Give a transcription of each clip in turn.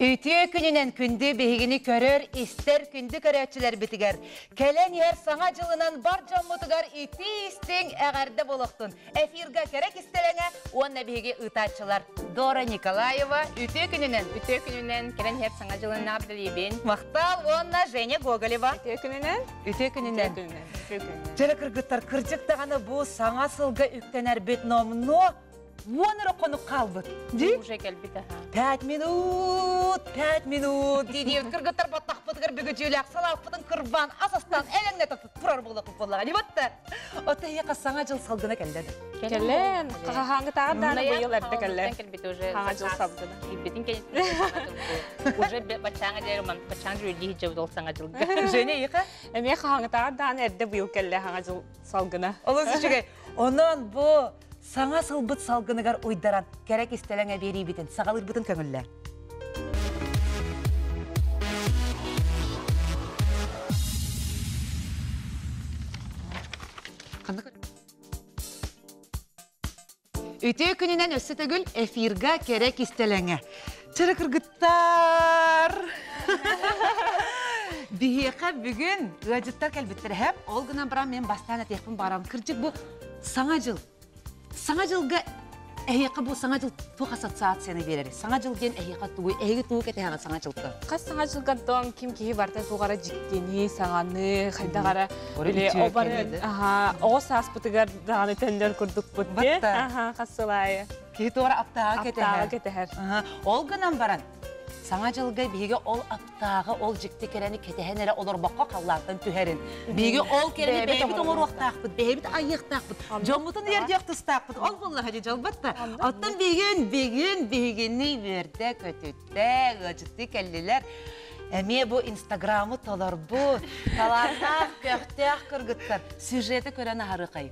Үтүө күнүнэн күндү биһигини көрөр, истэр күндү көрөөччүлэрбитигэр, кэлэн иһэр саҥа дьылынан бар дьоммутугар итии-истиҥ эҕэрдэ буолуохтун! Эфирга кэрэ кистэлэҥэ уонна биһиги ыытааччылар Дора Николаева үтүө күнүнэн! Үтүө күнүнэн кэлэн иһэр саҥа дьылынан эҕэрдэлиибин! Махтал уонна Женя Гоголева. Үтүө күнүнэн! Үтүө күнүнэн! Үтүө күнүнэн! Үтүө күнүнэн! Дьэрэ кыргыттар, кырдьык даҕаны бу саҥа сылга үктэнэрбит номнуо уон эрэ хонук хаалбыт. Дии? Уже кэлбит аха. 5 минут, 5 минут дии кыргыттар баттахпытыгар бүгүдьүүлээх салааппытын кырбаан ас астаан элэҥнэтэ турар буоллахпыт буоллаҕа дии батта. Оттон эһиэхэ саҥа дьыл салгына кэллэ да? Кэлэн, хаһааҥҥытааҕар даҕаны быйыл эрдэ кэллэ. Кэлбит уже. Саҥа дьыл салгына. Киирбитин кэнниттэн уже баччааҥа диэри баччааҥ дьүүллии сылдьабыт ол саҥа дьылга. Женя эйиэхэ? Эмиэ хаһааҥҥытааҕар даҕаны эрдэ быйыл кэллэ саҥа дьыл салгына. Олус үчүгэй. Онон бу саҥа сылбыт салгыныгар уйдаран кэрэ кистэлэҥэ биэриибитин саҕалыырбытын көҥүллээ. Үтүө күнүнэн өссө төгүл эфирга кэрэ кистэлэҥэ. Чыры кыргыттар! Биһиэхэ бүгүн ыалдьыттар кэлбиттэр эһэм. Ол гынан баран мен бастаан этиэхпин баҕарабын. Кырдьык бу Саҥа дьыл. Саҥа дьылга эһиэхэ бу Саҥа дьыл туох ассоциацияны биэрэр? Саҥа дьыл диэн эһиэхэ тугуй? Эһиги тугу кэтэһэҕит Саҥа дьылга? Хас Саҥа дьылга дон ким киһи барыта туох эрэ дьиктини, саҥаны, хайдах эрэ или обары, аха, оҕо сааспытыгар даҕаны төннөр курдукпут дии. Аха, хас сыл аайы. Киһи туора аптааҕы кэтэһэр. Аптааҕы кэтэһэр. Ол гынан баран, Саҥа дьылга биһиги ол аптааҕы, ол дьикти кэрэни кэтэһэн эрэ олорбокко халлаантан түһэрин. Биһиги ол кэрэни бэйэбит оҥоруохтаахпыт, бэйэбит айыахтаахпыт, дьоммутун үөрдүөх тустаахпыт. Ол буоллаҕа дии дьолбут да. Оттон бүгүн, бүгүн биһигини үөрдэ көтүттэ, ыалдьыттыы кэллилэр. Эмиэ бу Инстаграмы толорбут, талааннаах, көхтөөх кыргыттар сюжеты көрөн аһарыахай.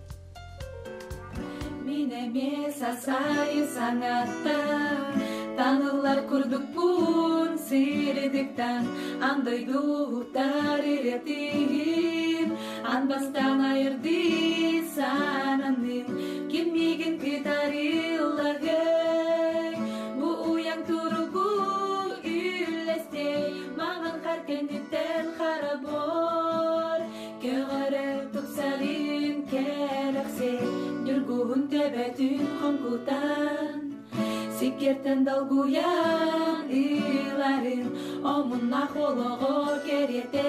Мин эмиэ сасайы саҥаттан Таныллар курдукпун сиридиктан Ан дойду уһуктар иретигин Ан бастаан айырды сананным Ким миигин кытарыллагай Бу уйаҥ туругу үллэстей Маҥан хар кэнниттэн хара бор Көҕөрө тупсарыым кэрэхсэй, Ньургуһун төбөтүн хоҥкутан, Сиккиэртэн долгуйан ыларын, Омуннаах олоҕо кэриэтэ,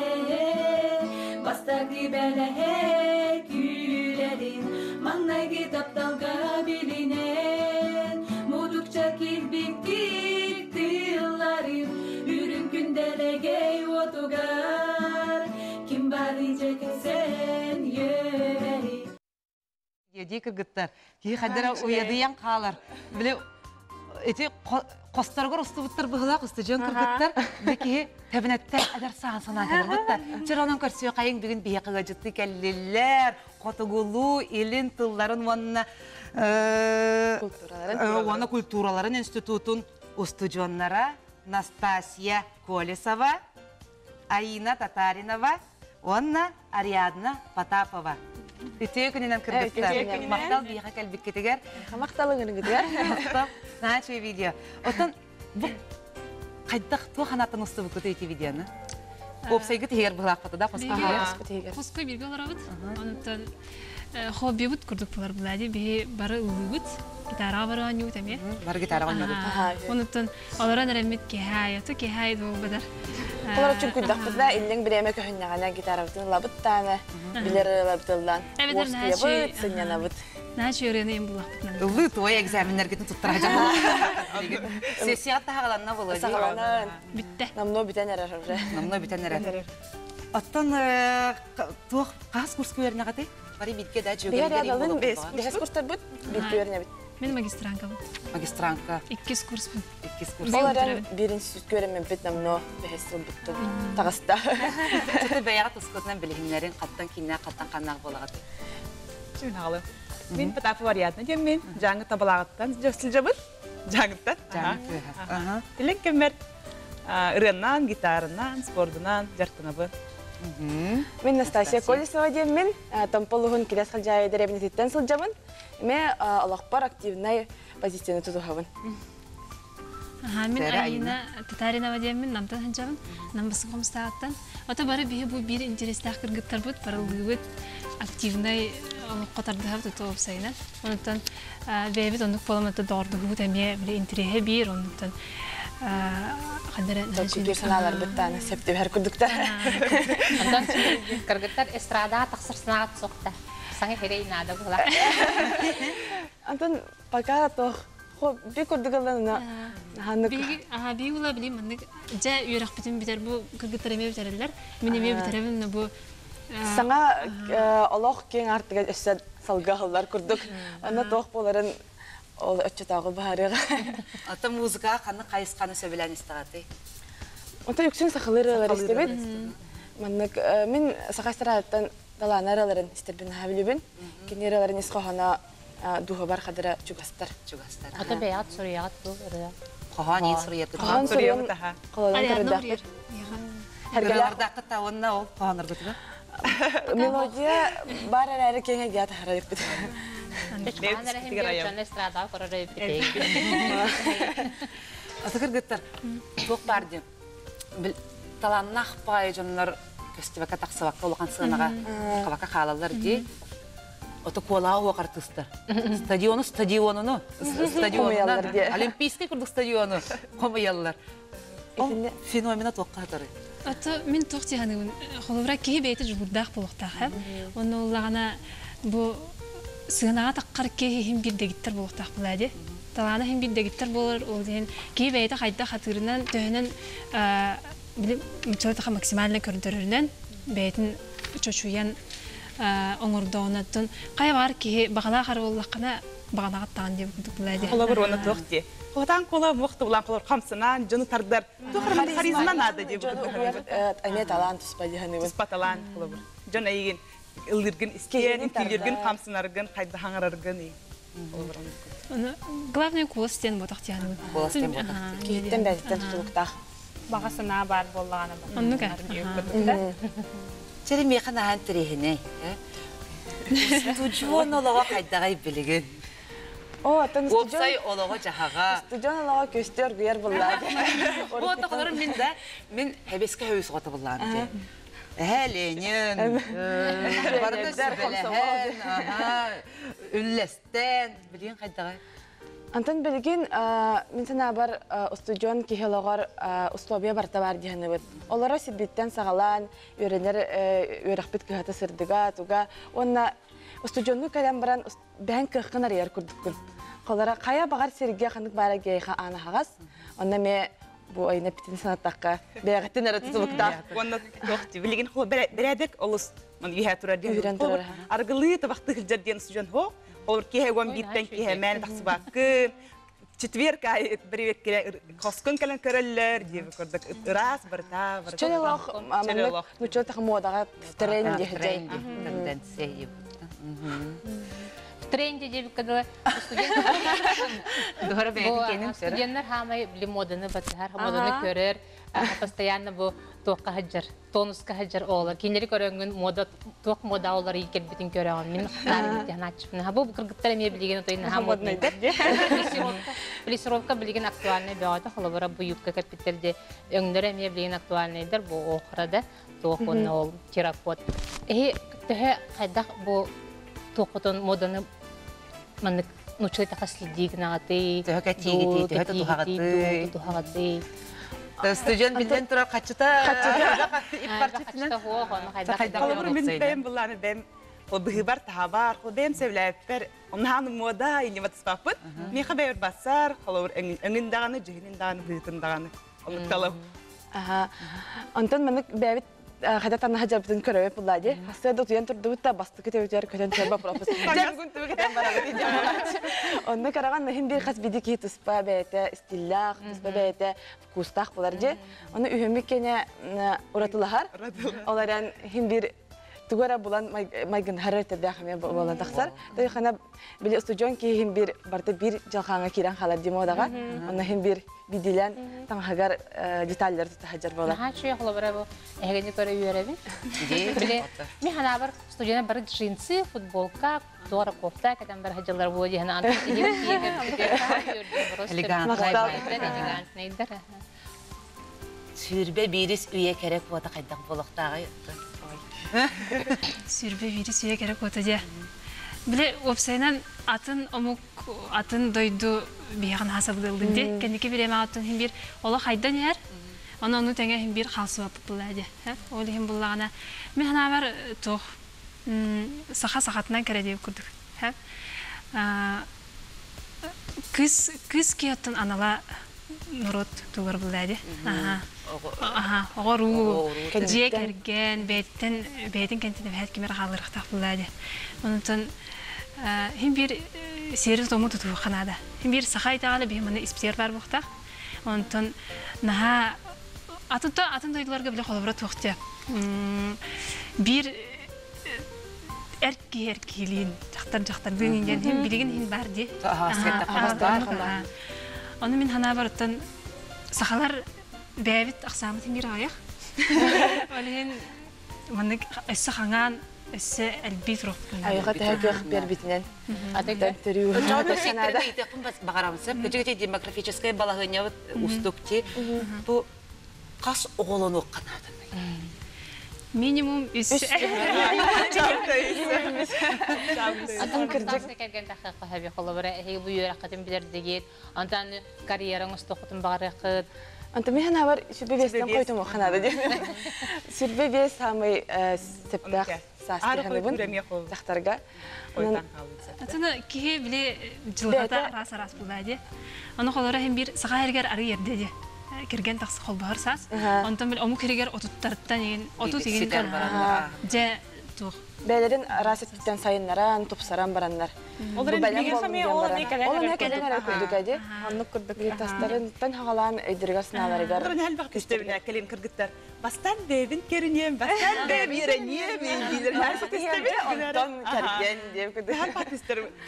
Бастакы бэлэһэ күүрэрин, Маҥнайгы тапталга билинэн, Мутукча килбиктик тылларын, Үрүҥ күн дэлэгэй уотугар Ким бары дьэкэсэн үөрэри. Дии кыргыттар, киһи хайдара уйадыйан хаалар. Били ити хосторгор устубуттар быһылаах устудьуон кыргыттар бу киһи тэбинэттэн эдэр саан санаан кэлбиттэр. Чыр онон көрсүө хайыҥ бүгүн биһиэхэ ыалдьыттыы кэллилэр. Хотугулуу илин тылларын уонна уонна культураларын институтун устудьуоннара Настасья Колесова, Аина Татаринова уонна Ариадна Потапова. Үтүө күнүнэн кыргыттар. Махтал биһиэхэ кэлбиккитигэр. Махтал ыҥырыгытыгар. Махтал. Наһаа үчүгэй видео. Оттон бу хайдах туох санааттан устубуккутуй ити видеоны? Уопсайгыт иһигэр быһылаахпыта да хоско иһигэр? Хоско бииргэ олоробут. Онтон хоббибыт курдук булар була биһи бары ыллыыбыт. Гитараҕа бары оонньуубут эмиэ. Бары гитараҕа оонньуубут. Онуттан Олорон эрэммит киһи ото киһи буолбатар. Олор чүҥкүйдахпытына иллэҥ бириэмэ көһүннэҕинэ гитарабытын ылабыт даҕаны, билэр ырыаларбытыллан уоскуйабыт, сынньанабыт. Наачы ырыаны им булахпытынан. Ыллыы туой экзаменнэргитин туттара дьаһал. Сессияҕа таһаҕаланна буолуо дии. Саҕаланан. Бүттэ. Намно бүтэн эрэр уже. Намно бүтэн эрэр. Оттон туох хас курска үөрэнэҕитий? Бары бииргэ да дьүөгэлэр Бэһис курстарбыт бииргэ үөрэнэбит. Мин магистранкабын. Магистранка. Иккис курспун. Иккис курс. Ол эрэн биир институтка үөрэммиппит намно бэһис сылбыттан таҕыста. Чөтө бэйэҕэ тускутунан билиһиннэрин хаттан кииннээх хаттан ханнаах буолаҕыт? Чүнаҕалы. Мин Потапова Ариадна диэммин, Дьааҥы Табалааҕыттан сылдьабын. Дьааҥыттан. Дьааҥы Илин кэммэр ырыаннан, гитаранан, спордунан дьарыктанабын. Мин Настасья Колесова диэммин, Томполуһун Килэс Халдьаайы дэриэбинэтиттэн сылдьабын. Мэ олохпор активнай позицияны тутуһабын. Мин Айина Татаринова диэммин Намтан сылдьабын. Нам басын хомустааҕыттан. Ото бары биһи бу биир интерестээх кыргыттарбыт, барыллыыбыт, активнай олоххо тардыһабыт ото уопсайынан. Онтон бэйэбит оннук буолан доҕордоһуубут эмиэ били интэриэһэ биир, оннуктан ханна Толкуйдуур санааларбыт дааны сөп түбэһэр курдуктар. Онтон кыргыттар эстрадаҕа тахсар санааҕыт суохта. Саҥа хэрэй наада буолар. Антон пока тох би курдук ылланна ханнык Биһиги аха биһиги була билим маннык дьэ үөрэхпитин бүтэр бу кыргыттар эмиэ бүтэрэллэр. Мин эмиэ бүтэрэбин бу саҥа олох киэҥ аартыга өссө салгыы аһыллар курдук. Онно туох буоларын ол оччотооҕу быһаарыаҕа. Ата музыка ханнык хайысханы сөбүлээн истэҕитий? Онтон үксүн сахалыы ырыалар истэбит. Маннык мин саха эстрадаттан талаана ырыаларын истэрбин наһаа билибин. Кини ырыаларын ис хоһооно дууһабар хадыра чугастар. Чугастар. Ата бэйэҕит суруйаҕыт дуу ырыа? Хоһоон иин суруйаргыт. Хоһоон суруйан холонон көрөрдөөхпүт. Ырыалардааххыт та уонна ол хоһоонноргутугар? Мелодия бар эрээри киэҥ эйгэҕэ таһаарар эбиппит. Хаһан эрэ иһин биир дьон эстрадаҕа көрөр эбиппит. Аты кыргыттар туох баар диэн талааннаах баҕайы дьоннор көстүбэккэ тахсыбакка улахан сыанаҕа хабакка хаалаллар дии. Ото куолаҕа уох артыыстар. Стадиону стадионуну стадионунан Олимпийский курдук стадиону хомуйаллар. Ол феномена туохха хатары? Ото мин туох дии Холобура киһи бэйэтэ дьулуурдаах буолуохтаах. Онно уллаҕына бу сыанаҕа таххар киһи иһин биир дэгиттэр буолуохтаах буолаа дии. Талаана иһин биир дэгиттэр буолар ол иһин киһи бэйэтэ хайдах хатыырынан төһөнөн били муччалатаха максимально көрдөрөрүнэн бэйэтин чочуйан оҥордоҕуна хайа баҕар киһи баҕалаах ары буоллаххына баҕанаҕыт таҕан диэн курдук буолаа дии. Холобур уонна туох дии. Хотан кола муох тулан холор хамсанан дьону тардар. Туох харизма наада дии. Дьону угуйар эмиэ талаан туспа дии Туспа талаан холобур. Дьон эйигин ыллыыргын истиэн, үҥкүүлүүргүн, хамсанаргын, хайда хаҥараргын Главное куолас диэн ботах диэн. Куолас диэн ботах. Киһиттэн бэйэтиттэн тутулуктаах. Баҕа санаа баар буоллаҕына. Оннук Чэри миэхэ наһаа интэриэһинэй. Устудьуон олоҕо хайдаҕай билигин? О, оттон Уопсай олоҕо-дьаһаҕа. Устудьуон олоҕо көстө оргуйар буллаа. Бу отохолорум мин да, мин хэбэскэ хөйүс оҕото буллаам дии. Эһэ Ленин, барыта сүбэлэһэн, үллэстэн, билигин хайдаҕай? Антон билигин мин санаабар устудьуон киһи олоҕор условия барыта баар дии саныыбын. Олоро сирбиттэн саҕалаан үөрэнэр үөрэхпит кыһата сырдыга, туга уонна устудьуоннуу кэлэн баран бэйэҥ кыаххын арыйар курдуккун. Холора хайа баҕар сиргэ ханнык баара гейха аан аһаҕас, онно эмиэ бу айына питин санаттахха бэйэҕиттэн эрэ тутулуктаах. Уонна туох дии билигин бэрээдэк олус үһэ турар диэн аргылыы табахтыы сылдьар диэн устудьуон хо Олор киһи уон бииртэн киһи мээн тахсыбаккын четверг аайы привет хоскун кэлэн көрөллөр диэби курдук ыраас барыта барыта Чөл олох маннык нучча таха муодаҕа тренди тренди тенденция В тренде диэбиккэ дылы студенттар хаамай били моданы батыһар моданы көрөр постоянно бу туохха сылдьар тонуска сылдьар оҕолор кинилэри көрөҥҥүн мода туох мода олар кэлбитин көрөҕүн мин нааччыппын бу кыргыттар эмиэ билигин отой наһаа моднайдар плиссировка билигин актуальнай бөҕөтө холобура бу юбка кэппиттэр де өҥнөрө эмиэ билигин актуальнайдар бу охра да туох уонна ол терракот эһи төһө хайдах бу туоххутун моданы маннык нуччалыы таха следи гынаҕытый төһө кэтиигитий төһө тутуһаҕытый тутуһаҕытый Студент биллэн турар хаччыта хаччыта хуох ону хайдах Холобур мин бэйэм буллааны бэйэм ол быһыыбар таһабар хол бэйэм сөбүлээппэр оннаан муода иннибатыспаппыт миэхэ бэйэр бассар холобур өҥүн даҕаны дьүһүнүн даҕаны быһыытын даҕаны оннук талым Аха. Онтон маннык бэйэбит хайда танаһа дьарбытын көрөбүт буллаа дии. Хасыа да утуйан турдубут да бастакы төбүтүгэр көтөн түһэр вопрос. Дьэ бүгүн түбүк этэн барабыт дии. Онно караҕан иһин биир хас биди киһи туспа бэйэтэ стиллаах, туспа бэйэтэ вкустаах булар дии. Ону үһүммүт кэнэ уратылаһар. Ол эрэн иһин биир Тугара булан майгынһар эртэрдээх эмиэ буолан тахсар. Тойхана били устудьуон киһи бир барыта бир дьалхааҥҥа киирэн хаалар дии модаҕа. Онно иһин бир бидилэн таҥаһыгар деталлары тута сылдьар буолар. Наһаа үчүгэй холобура бу эһигини көрө үөрэбин. Били мин ханаабар студияны бары джинсы, футболка, туора кофта кэтэн бара сылдьаллар буо диэн Элегантнайдар. Сүүрбэ биирис үйэ кэрэ куота хайдах буолуохтааҕый? Сүүрбэ биирис үйэ кэрэ куота диэ. Били уопсайынан атын омук, атын дойду биһиэхэ наһаа сабыдыаллыыр дии. Кэнники бириэмэҕэ оттон иһин биир олох хайдан иһэр. Ону ону тэҥэ иһин биир хаалсыбаппыт буоллаа дии. Ол иһин буллаҕына мин санаабар туох саха сахатынан кэрэ диэбит курдук. Кыыс кыыс киһи оттон анала норуот тугар буллаа дии. Оҕо-уруу, дьиэ кэргэн, бэйэттэн бэйэтин кэнтин эбэһээт кимэр хаалларыахтаах буллаа дии. Онтон хин биир сиэри тутуму тутуохха наада. Хин биир саха итэҕэлэ биһи маны испитигэр баар буохтаах. Онтон наһаа атын атын дойдуларга биле холобура туох диэ. Биир эр киһи эр киһилиин дьахтар дьахтардыын диэн иһин билигин иһин баар дии. Ону мин санаабар оттон сахалар бэйэбит ахсааммыт иҥир аҕыйах. Ол иһин маннык өссө хаҥаан өссө элбии туруохпутун. Айылҕа төһө кыах биэрбитинэн. Баҕарабын сөп. Кыдьыгы демографическай балаһыанньабыт устук ти. Бу хас оҕолонуохха нааданы? Минимум үс. Атын кырдьык кэргэн тахыахха сөбүй холобура эһиги бу үөрэххитин билэрдигит, онтон карьераҥ устуоххутун баҕарыаххыт. Онтон мин санаабар сүрбэ биэстэн хойтумуохха наада диэн. Сүрбэ биэс саамай сөптөөх саас диэханыбын дьахтарга. Атына киһи били дьылҕата араас-араас буолаа дии. Ону холоро иһин биир саха эригэр арыы эрдэ дии. Кэргэн тахса холбоһор саас. Онтон били омук иригэр отуттарыттан игин отут игин дьэ туох. Бэйэлэрин араас өттүттэн сайыннаран, тупсаран бараннар. Ол эрэн билигин хамыы ол эмиэ кэлэн Ол эмиэ кэлэн эрэр курдук эди. Оннук курдук. Тастарынтан хаҕалаан өйдөрүгэр санааларыгар. Олорон элбэх күстэбинэ кэлин кыргыттар. Бастан бэйэбин көрүнүөм, бастан бэйэм үөрэниэм, диилэр. Онтон кэргэн диэм курдук. Хал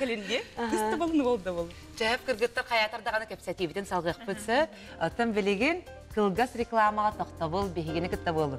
кэлин диэ. Кысты болун ол да бол. Чэһэп кыргыттар хайаатар даҕаны кэпсэтиибитин салгыахпыт сөп. Оттон билигин кылгас рекламаҕа тохтобул биһигини кытта буолун.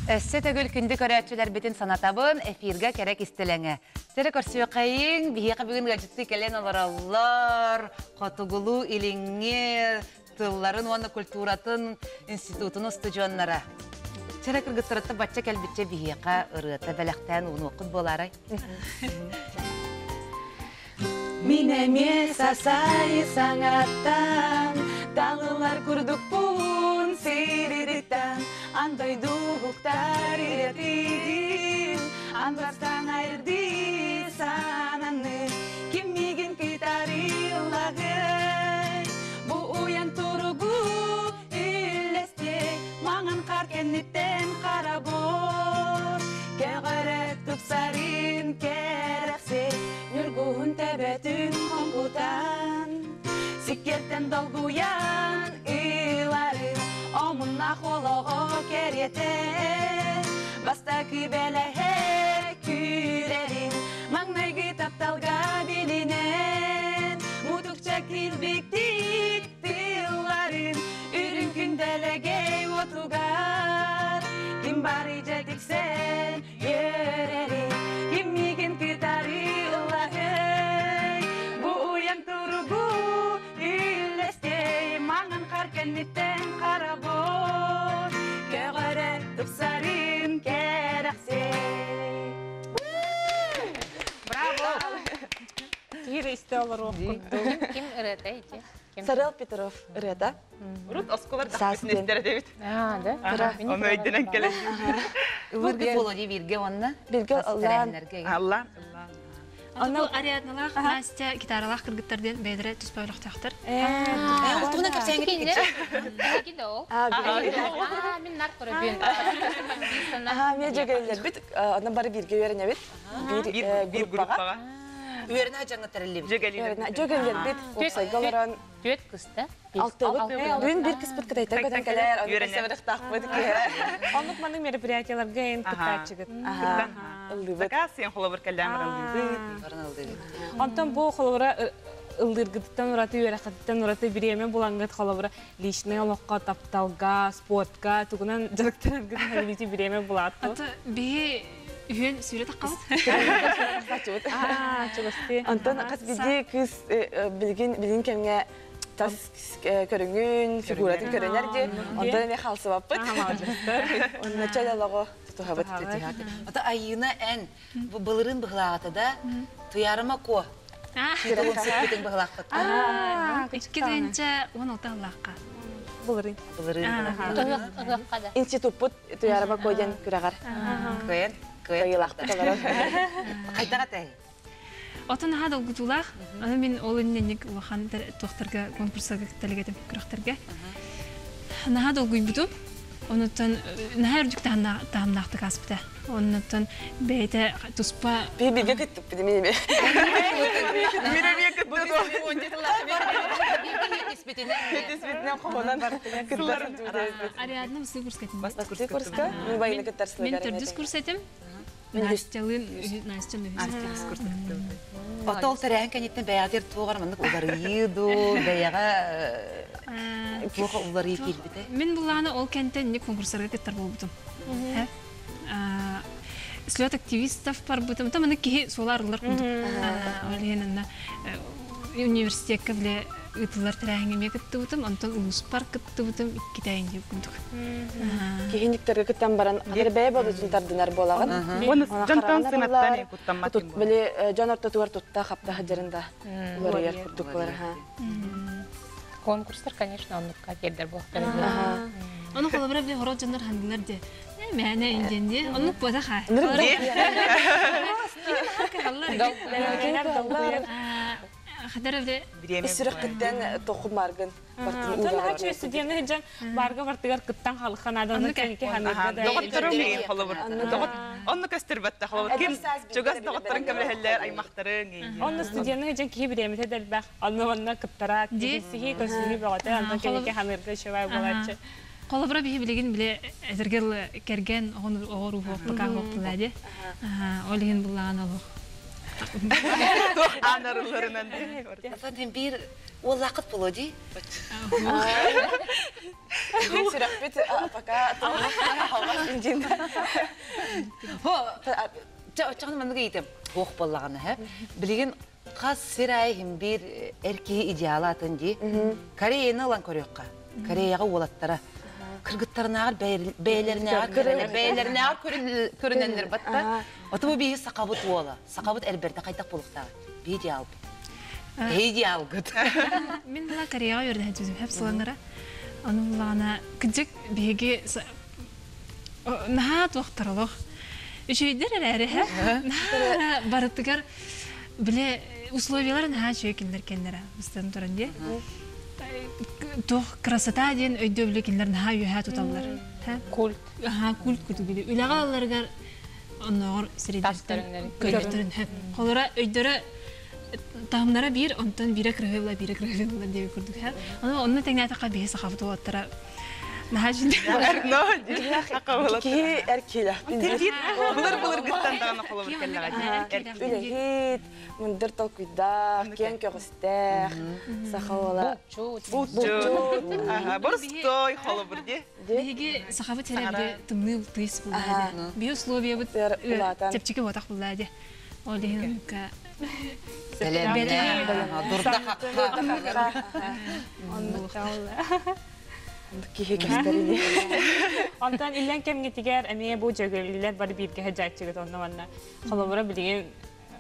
Өссө төгүл күндү көрөөччүлэрбитин санатабын, эфиргэ кэрэ кистэлэҥэ. Сэрэ көрсүөххэйиҥ, биһиэхэ бүгүн ыалдьыттыы кэлэн олороллор, хотугулуу илиҥҥи тылларын уонна культуратын институтун устудьуоннара. Сэрэ кыргыттарыттан бачча кэлбиччэ биһиэхэ ырыата бэлэхтээн уунуоххут буолаарай? Мин эмиэ сасайы саҥаттан, Талылар курдукпун сиририттэн, Ан дойду уһуктар ириэтиин, Ан бастаан айырдыы сананы, Ким миигин кытарыылаһый? Бу уйан туругу үллэстиэ, Маҥан хаар кэнниттэн хара бор, Көҕөрө тупсарын кэрэхсээ, Ньургуһун төбөтүн хоҥкутан, Сиккиэртэн долгуйан ыларын, Омуннаах олоҕо кэриэтэ, Бастакы бэлэһэ күүрэрин, Маҥнайгы тапталга билинэн, Мутукча килбиктик тылларын, Үрүҥ күн дэлэгэй уотугар, Ким бары дьэ тиксэн үөрэрин, Ким миигин кытары ыллаһый, Бу уйан туругу үллэстей, Маҥан хаар кэнниттэн хара бор, Көҕөрө тупсарын кэрэхсэй. Браво! Киир истэ олоруох курдук. Ким ырыата ити? Сарел Петров ырыата. Урут осколар тахпытын истэр этибит. Аа, да? Ону өйдөнөн кэлэн. Ылыргы болоди бирге онна. Бирге ыллаан. Аллаан. Аны Ариадналаах Настя гитаралаах кыргыттар диэн бэйэлэрэ туспа өлөхтөөхтөр. Ол туһунан кэпсээҥҥит Кинилэр эһиги да ол. Аа, мин нар көрөбүн. Аха, мен жөгеллербит, онон бары бииргэ үөрэнэбит. Биир Биир группаҕа. группаҕа. Үөрэнэ дьаҥа тэриллибит. Жөгелилер. Жөгеллербит, уопсайга олорон Түөт кыста. алтыбыт. Бүгүн биир кыспыт кытайтан көтөн кэлэр, онно Үөрэнэр. сабырыктаахпыт киһи. Оннук маннык мероприятияларга эн кыттааччыгыт. Аха, ыллыыбыт. Заказ сен холобур кэллээн баран ыллыыбыт. Баран ыллыыбыт. Онтон бу холобура ыллыыргытыттан ураты үөрэххититтэн ураты бириэмэ булаҥҥыт холобура личный олоххо, тапталга, спортка тугунан дьарыктанаргыт хабилити бириэмэ булаатту. Аты биһи үһүөн сүүрэ таххабыт. Аа, чугасты. Онтон хас биирдии кыыс билигин билигин кэмҥэ тас көрүҥүн, фигуратын көрөнөр дии. Онтон эмиэ хаалсыбаппыт. Онно чөл олоҕу тутуһабыт. Ата Айыына эн бу былырыын быһылааҕыта да Туйаарыма Куо титулун сыппытын быһылаахпыт. 2016 аллаахха. Былырыын. Былырыын Ыһыахха да. Институппут Туйаарыма Куо диэн күрэҕэр кыайан кыайан кыайыылаахтык олорор. Хайдах этэй? Отон наһаа долгутуулаах. Аны мин ол иннинник улахан туохтарга конкурсарга кытталыгетим күрэхтэргэ. Наһаа долгуйбутум. Онуттан наһаа үрдүк таһымнаахтык ааспыта. Оннуттан бэйэтэ туспа Би бигэ кыттыппыт мин. Мин эмиэ кыттыт. Кыттыспитинэн хомонон кыттар. Ариадна быстыы курска этим. Бастакы курска мен байыны кыттар Мен сылыгар. төрдүс курс этим. Настялыын Настя үһүс. Ото ол тэрээһин кэнниттэн бэйэҕитигэр туох эрэ маннык уларыйыы дуу, бэйэҕэ туох уларыйыы киирбитэ? Мин буллаҕына ол кэнтэн инник конкурсарга кыттар буолбутум. Слет активистов барбытым. Там аны киһи суола арыллар курдук. Ол иһин анна университекка биле ыытыллар тэрээһиҥҥэ эмиэ кыттыбытым, онтон улууспар кыттыбытым иккитээйин диир курдук. Киһиниктерге кыттан баран, хатыр бэйэ бодотун тардынар буолаҕын. Оны дьонтон сынаттан куттаммат Тут били дьон ортотугар тутта хапта сылдьарын да уларыйар курдук болар. Конкурстар, конечно, оннукка тиэрдэр буолуохтара. Ону холобура биле хорот дьоннор хандылар де. Мээнэ индиэн дии. Оннук буота хаа. Хатар биле Сүрэхкиттэн тоқу маргын. Онтон хачы студенты жан барга бартыгар кыттан халыхан аданы кэнки ханырга да. Доҕотторум миин холобур. Доҕот онну көстөрбөттө холобур. Ким чугас доҕотторун көмөлөһөллөр аймахтарын. Онно студенты жан киһи бириэмэтэ дэлбэх. Онно онно кыттара киһи көсүһү бөҕөтө онтон кэнки ханырга шыбай болаччы. Холобура биһи билигин биле эзергел керген оҕон оҕор уһуох пока уһуохтулаа ди. Ол иһин буллаҕан олох. Туох анарыларынан. Атын биир уоллаахыт буолуо дии. Сүрэхпит пока индин. Хо, чэ, оччоҕуна маннык ыйытым. Туох буоллаҕына, һэ? Билигин хас сир аайы иһин биир эр киһи идеала атын дии. Кореяны ылан көрүөххэ. Кореяҕа уолаттара кыргыттарынааҕар бэйэлэринээҕэр бэйэлэринээҕэр көрүнэннэр батта. Ото бу биһи сахабыт уола, сахабыт эр бэрдэ хайдах буолуохтааҕый? Би идеалбыт. Эһи идеалгыт. Мин була Кореяҕа үөрэнэ сылдьыбытым хэп сылаңара. Ону буллаҕына кырдьык биһиги наһаа туохтар олох. Үчүгэйдэр эрээри һэ. Наһаа барытыгар биле условиялар наһаа үчүгэй кинилэр кэннэрэ быстан туран дии. Туох красота диэн өйдөбүлү кинилэр наһаа үөһээ туталлар. Культ. Аха, культ курдук били. Үлэҕэ алларыгар оннооҕор сирэйдэртэн көрүөхтэрин сөп. Холоро өйдөрө таһымнара биир, онтон биирэ кырыһыла, биирэ кырыһыла диэби курдук. Ону онно тэҥнээтэххэ биһи сахабыт уолаттара наһаа Киһи эр киһилэхпин. Былыр былыргыттан даҕаны холобур кэллэҕэ дии. Үлэһит, мындыр толкуйдаах, киэҥ көҕүстээх, саха уола. Булчут. Боростой холобур дии. Биһиги сахабыт сирэ били тымныы тыйыс буллаа дии. Биһи условиябыт чэпчэки буотах буллаа дии. Ол иһин оннукка Бэлэмнэ, дурда хахха. Киһи кэстерини. Онтон иллэн кэмҥитигэр эмиэ бу дьөгүөллэр бары бииргэ сылдьааччыгыт онно манна холобура билигин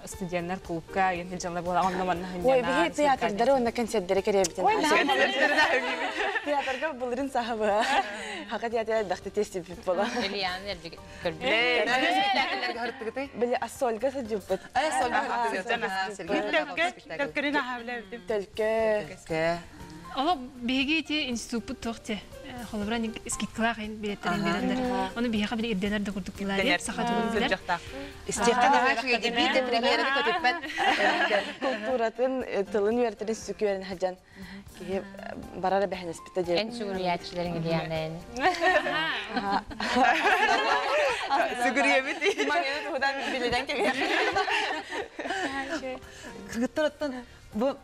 студенттар клубка ген жылы була онно манна Ой, биһи театрдары онна концертдери керебитин. Театрга былырын сахабы. Хака театр дахты тестипит бола. Ильяны элбик көрбүт. Били ассольга сылдьыппыт. Төлкө ахавлабытым. Төлкө. Оло биһиги ити институппут туох те холобура скидкалаах билеттерин берендер. Оны биһиэхэ били ирденер да курдук билари саха тылын билер. Истиэххэ наһаа үчүгэй биир да премьераны көтүппэт. Культуратын тылын үөртерин сүкүөрін хаджан. Киһи барара бэхэнеспитэ Эн диэн. сүгүрүйээччилэриҥ Ильяна Сүгүрүйэбит. Маңына туһудан билиден кебиэх. Кыргыттар оттон бу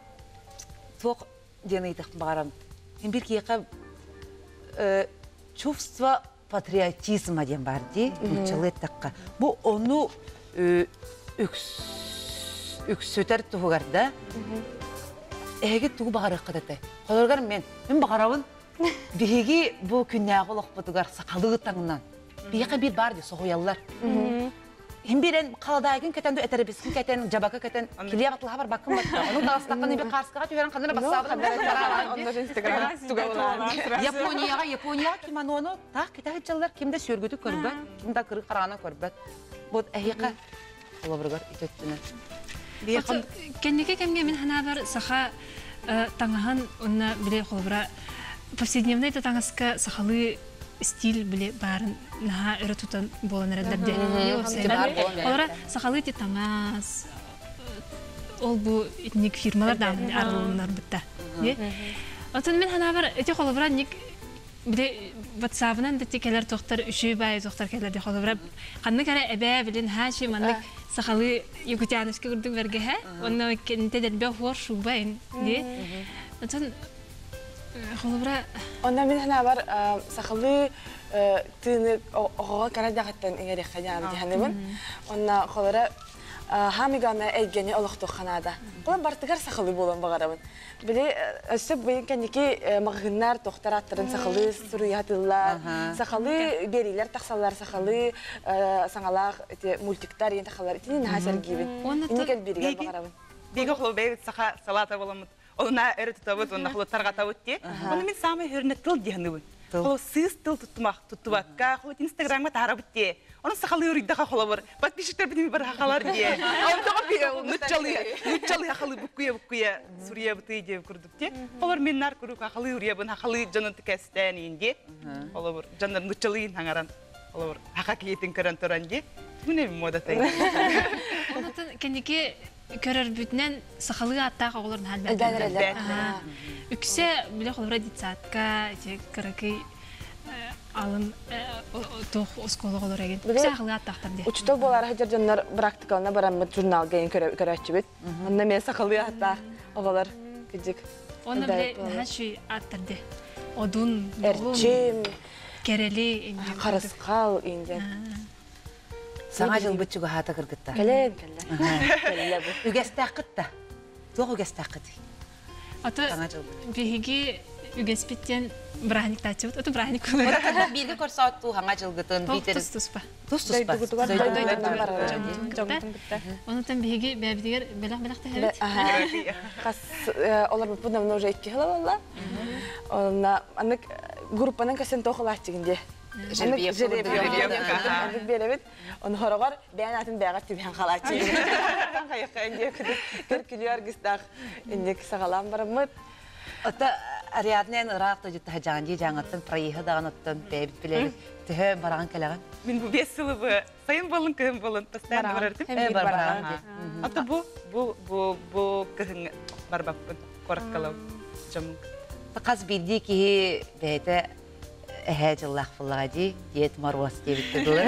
туох диэн ыйытых баҕарам. Бир киһиэхэ чувство патриотизма диэн бар дии, нууччалыы эттэххэ. Бу ону үксүтэр туһугар да эһиги тугу баҕарыаххыт этэй? Холоругар мен, мин баҕарабын биһиги бу күннээҕи олохпутугар сахалыы таҥнан биһиэхэ биир баар дии соһуйаллар. Хим бирен халадайгын кэтэн этеребискин кэтэн, жабака кэтэн, килиэ батылаха барбаккын батта. Ону таҕыстаххын би хаарскаҕа түһэрэн ханна бассаабын Японияҕа, Японияҕа кимонону таах кэтэ сылдьаллар, ким да сүөргүтү көрбөт, ким да кырыы хараҕынан көрбөт. Вот эһиэхэ холобуругар итөттүнэн. Кэнники кэмҥэ мин ханаабар саха таҥаһын уонна били холобура повседневный да таҥаска сахалыы стиль били баарын наһаа өрө тутан буолан эрэллэр диэн. Олора сахалыы ти таҥас ол бу итинник фирмалар даҕаны арылыннар бытта. Отон мин ханаабар ити холобура ник били ватсабынан да кэлэр тохтар үчү баай тохтар кэлэр ди холобура ханнык эрэ эбээ билин хаачи маннык сахалыы якутяночка курдук бэргэһэ онно кенте дэрбэ хуор шуба ин ди отон холобура Онно мин ханаабар сахалыы тыыны оҕоҕо кара даҕаттан иҥэриэххэ диэн дьаһаныбын. Онно холора хаамигана эйгэни олохтуохха наада. Холор бартыгар сахалыы буолан баҕарабын. Били өссө быйын кэнники маҕаһыыннар тохтор аттарын сахалыы суруйатыллар, сахалыы биэриилэр тахсаллар, сахалыы саҥалаах ити мультиктар иэн тахалар. Итини наһаа сэргиибин. Инник элбииригэр баҕарабын. Бигэ холобей саха салата боламыт. Олуна өрө тутабыт, онна холоттаргатабыт ди. Оны мин самый хөрүнэ тыл диһаныбын. Холо сыыс тыл туттумах, туттубакка, холо инстаграмга таарабыт ди. Оны сахалыы уруйдаха холобур. Подписчиктер битими бар хахалар ди. Онтоҕо би нуччалыы, нуччалыы хахалыы буккуя буккуя сурья бытый диэ курдук ди. Холор мин нар курук хахалыы уруйабын, хахалыы дьонун тикэстээн иин ди. Холобур дьоннор нуччалыын хаҥаран. Холобур хаха киһитин көрөн туран ди. Күнэ модатай. Онотон кэнники көрөрбүтүнэн сахалыы ааттаах оҕолор наһаа Элбээн. Үксэ биле холобура детсадка ити кыракый алын туох оскуола оҕолор эгин. Үксэ сахалыы ааттаахтар диэ. Учутал буолар хадьар дьоннор практикалына бараммыт журналга ин көрөөччүбүт. Онно мен сахалыы ааттаах оҕолор кыдьык. Онно биле наһаа шүй ааттар диэ. Одун, долун, Эрчим, Кэрэли, Харысхал инден. Саҥа дьылбыт чугаһаата кыргыттар. Кэлэн кэллэ. Кэллэ бу. Үгэстээххит да. Туох үгэстээххитий? Ото Саҥа дьылбыт. биһиги үгэспиттен бырааһынньыктааччыбыт. Ото бырааһынньык Бииргэ көрсөөттуу хаҥа дьылгытын биитер тус туспа. тус туспа. Дойдугутугар Дойдугутугар барар. Дьоммутун кытта. Онутан биһиги бэбитигэр бэлэх-бэлэх тэһэбит. Хас олар бу давно уже икки хыла болла. Онна анык группанан көсөн тохолааччыгын дии. Жеребьевка Жеребьевка. Анык беребит. Он хорогор бэйэн атын бэҕэр түбээн халааччы. Хайакка инде көр күлүөр гыстаах инник сагалаан бараммыт. Ата Ариаднен ыраах дойдута жаанди жаңаттан проеха даҕаныттан бэйбит билэбит. Төһө бараҕан кэлэҕин? Мин бу бес сылы бу сайын болун кыһын болун постоянно барар этим. Э, бар бараҕан дии. Ата бу бу бу бу кыһын барбаппын кораткалау жамын. Хас биирдии киһи бэйэтэ эһээ дьыллаах буоллаҕа дии, Дед Мороз диэбиккэ дылы.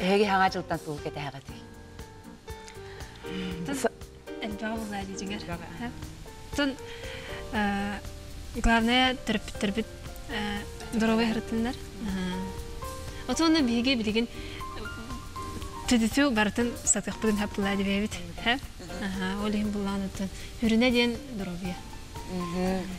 Эһиги хаҥа дьылтан тугу кэтэһэҕитий? Элбэҕи буллаа дьиҥэр. Тон главное төрөппүттэрбит здоровый харытыннар. Отонно биһиги билигин түдүтү барытын сатыахпытын хаппылаа дибэбит. Ол иһин буллаан оттон хүрүнэ диэн здоровье.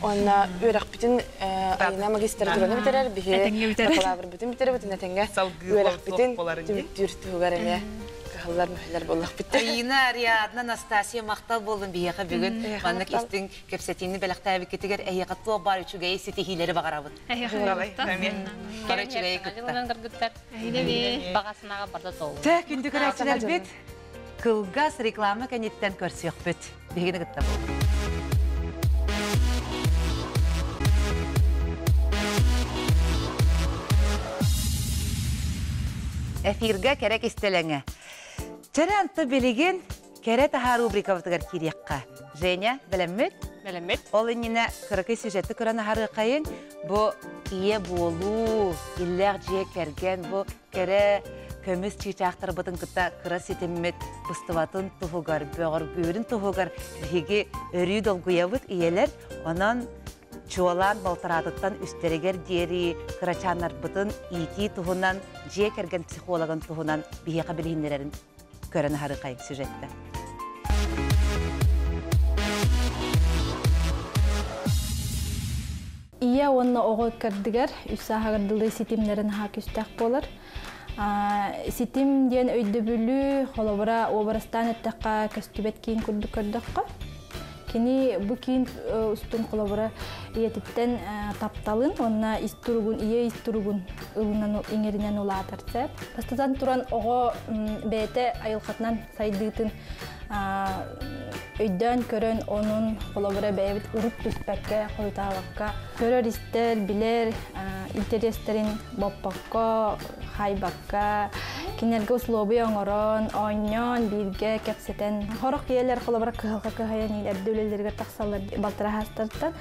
Онна үөрэхпитин айына магистратураны бүтэрэр биһи Этэҥҥэ бүтэрэр. бакалаврбытын бүтэрэр бүтүн этэҥҥэ Салгыы үөрэхпитин боларын дии. түмүктүүр туһугар эмиэ. кыһаллар мүһэлэр буоллахпыт. Айина, Ариадна, Анастасия махтал буоллун биһиэхэ бүгүн маннык истиҥ кэпсэтиини бэлэхтээбиккитигэр эһиэхэ туох баар үчүгэйи ситиһиилэри баҕарабыт. Эһиэхэ Бары үчүгэйи кытта. Кыргыттар. Баҕа санааҕа барда толу. Тэ күндү көрөөччүлэрбит кылгас реклама кэнниттэн көрсүөхпүт. Биһигини кытта буолун. Эфиргэ кэрэ кистэлэҥэ. Чэрэ анты билигин кэрэ таһаа рубрикабытыгар киириэххэ. Женя, бэлэммит? Бэлэммит. Ол иннинэ кыракый сюжеты көрөн аһарыаххайын. Бу ийэ буолуу, иллээх дьиэ кэргэн, бу кэрэ көмүс чыычаахтарбытын кытта кыра ситиммит быстыбатын туһугар, бөҕөргүүрүн туһугар биһиги өрүү долгуйабыт ийэлэр. Онон чуолаан балтараатыттан үстэригэр диэри кырачааннарбытын иитии туһунан, дьиэ кэргэн психологын туһунан биһиэхэ билиһиннэрэрин көрөн аһарыхай сюжеттэ. Ийэ уонна оҕо ыккардыгар үс сааһыгар дылы ситимнэрин аһаа күстээх буолар. Ситим диэн өйдөбүлү холобура уобарастаан эттэххэ көстүбэт киин курдук көрдөххө, кини бу киин устун холобура ийэтиттэн тапталын уонна ис туругун, ийэ ис туругун ылынан иҥэринэн улаатар сөп. Бастатан туран оҕо бэйэтэ айылҕатынан сайдыытын өйдөөн көрөн онун холобура бэйэбит урут түспэккэ, хойутаабакка көрөр-истэр, билэр интэриэстэрин боппокко, хаайбакка, кинилэргэ услуобуйа оҥорон, оонньоон, бииргэ кэпсэтэн. Сорох ийэлэр холобура кыһалҕа кыһайан эрдэ үлэлэригэр тахсаллар балтараһаастартан.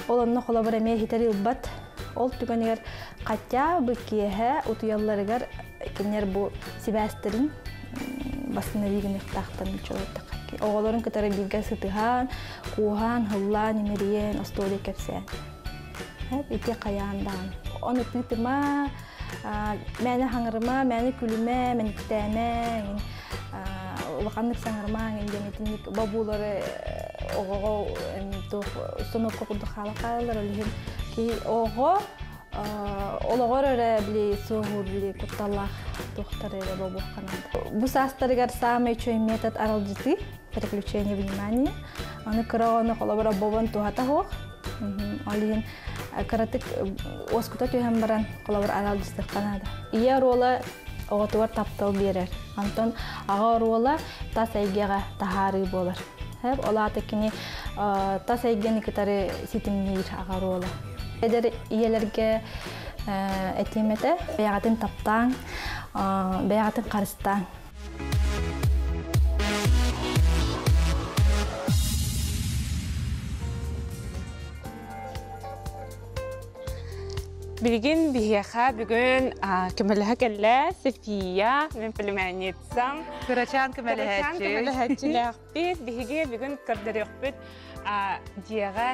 Ол онно холобура эмиэ иһитэр ылбат. Ол түгэнигэр хотя бы киэһэ утуйалларыгар кинилэр бу сибээстэрин восстановигыныахтаахтар оҕолорун кытары бииргэ сытыһан, кууһан, һыллаан, имэрийэн, остуоруйа кэпсээн. Ити хайаан даҕаны. Ону тыытыма, мээнэ хаҥырыма, мээнэ күлүмэ, мэниктээмэ, улаханнык саҥарыма диэн итинник бобуулары оҕоҕо туох установка курдук хаала хаалалар. Ол иһин оҕо олоҕор эрэ били суоһуур били кутталлаах туохтары эрэ бобуохха наада. Бу саастарыгар саамай үчүгэй метод аралдьытыы, переключение внимания. Аны кыра оҕону холобура бобон туһата суох. Ол иһин кыратык уоскута түһэн баран холобур аралдьытыахха наада. Ийэ оруола оҕотугар таптал биэрэр. Онтон аҕа оруола тас эйгэҕэ таһаарыы буолар. Ол аата кини тас эйгэни кытары ситимниир аҕа оруола. Эдэр ийэлэргэ этиэм этэ, бэйэҕитин таптааҥ, бэйэҕитин харыстааҥ. Билигин биһиэхэ бүгүн көмөлөһө кэллэ София, мин племянницам. Кырачаан көмөлөһөөччү. Көмөлөһөөччүлээхпит. Биһиги бүгүн көрдөрүөхпүт дьиэҕэ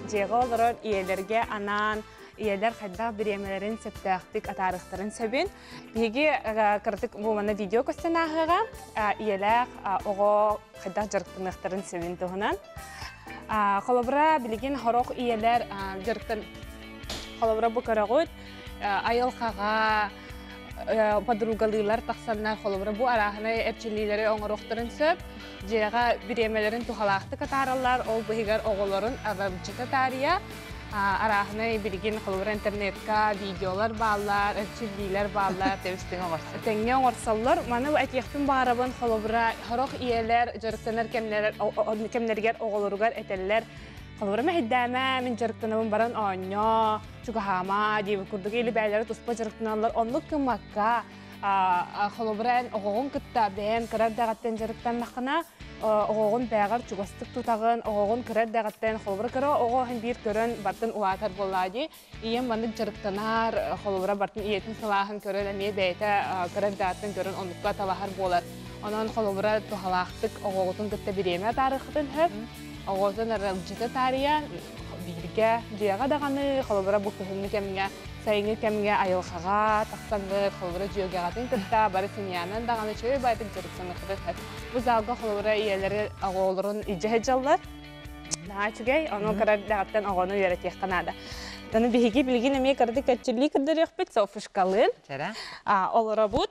дьиэҕэ олорор ийэлэргэ анаан ийэлэр хайдах бириэмэлэрин сөптөөхтүк атаарыахтарын сөбүн. Биһиги кыратык бу манна видео көстөн ааһыаҕа ийэлээх оҕо хайдах дьарыктаныахтарын сөбүн туһунан. Холобура, билигин хорох ийэлэр дьарыктан холобура бу көрөҕүт айылҕаҕа подругалыылар тахсаннар холобура бу арааһынай эрчиллиилэри оҥоруохтарын сөп. Дьиэҕэ бириэмэлэрин туһалаахтык атаараллар, ол быһыгар оҕолорун аралдьыта таарыйа арааһынай билигин холобура интернетка видеолар бааллар, эрчиллиилэр бааллар. Тэбистиҥ оҥорсор. Тэҥҥэ оҥорсоллор. Маны этиэхпин баарабын холобура сорох ийэлэр дьарыктанар кэмнэригэр оҕолоругар этэллэр холобура мэһэйдээмэ, мин дьарыктанабын баран оонньоо, чугаһаама диэбит курдук или бэйэлэрэ туспа дьарыктаналлар. Оннук гыммакка холобура эн оҕоҕун кытта бэйэҥ кыра эрдэҕиттэн дьарыктаннаххына оҕоҕун бэйэҕэр чугастык тутаҕын оҕоҕун кыра эрдэҕиттэн холобура кыра оҕо иһин биир көрөн бартын улаатар буоллаа дии ийэм маннык дьарыктанар холобура бартын ийэтин сылааһын көрөн эмиэ бэйэтэ кыра эрдэҕиттэн көрөн оннукка талаһар буолар онон холобура туһалаахтык оҕоҕутун кытта бириэмэ атаарыаххытын сөп оҕотун аралдьыта таарыйа бииргэ дьиэҕэ даҕаны холобура бу кыһыҥҥы кэмҥэ сайыҥҥы кэмҥэ айылҕаҕа тахсаҥҥыт холобура дьүөгэҕитин кытта бары семьянан даҕаны үчүгэй баайдык дьарыктаныаххытын сөп бу залга холобура ийэлэри оҕолорун илдьэ сылдьаллар наһаа үчүгэй ону кыра эрдэҕиттэн оҕону үөрэтиэххэ наада Аны биһиги билигин эмиэ кыратык кэрчиллии көрдөрүөхпүт Софушкалыын олоробут.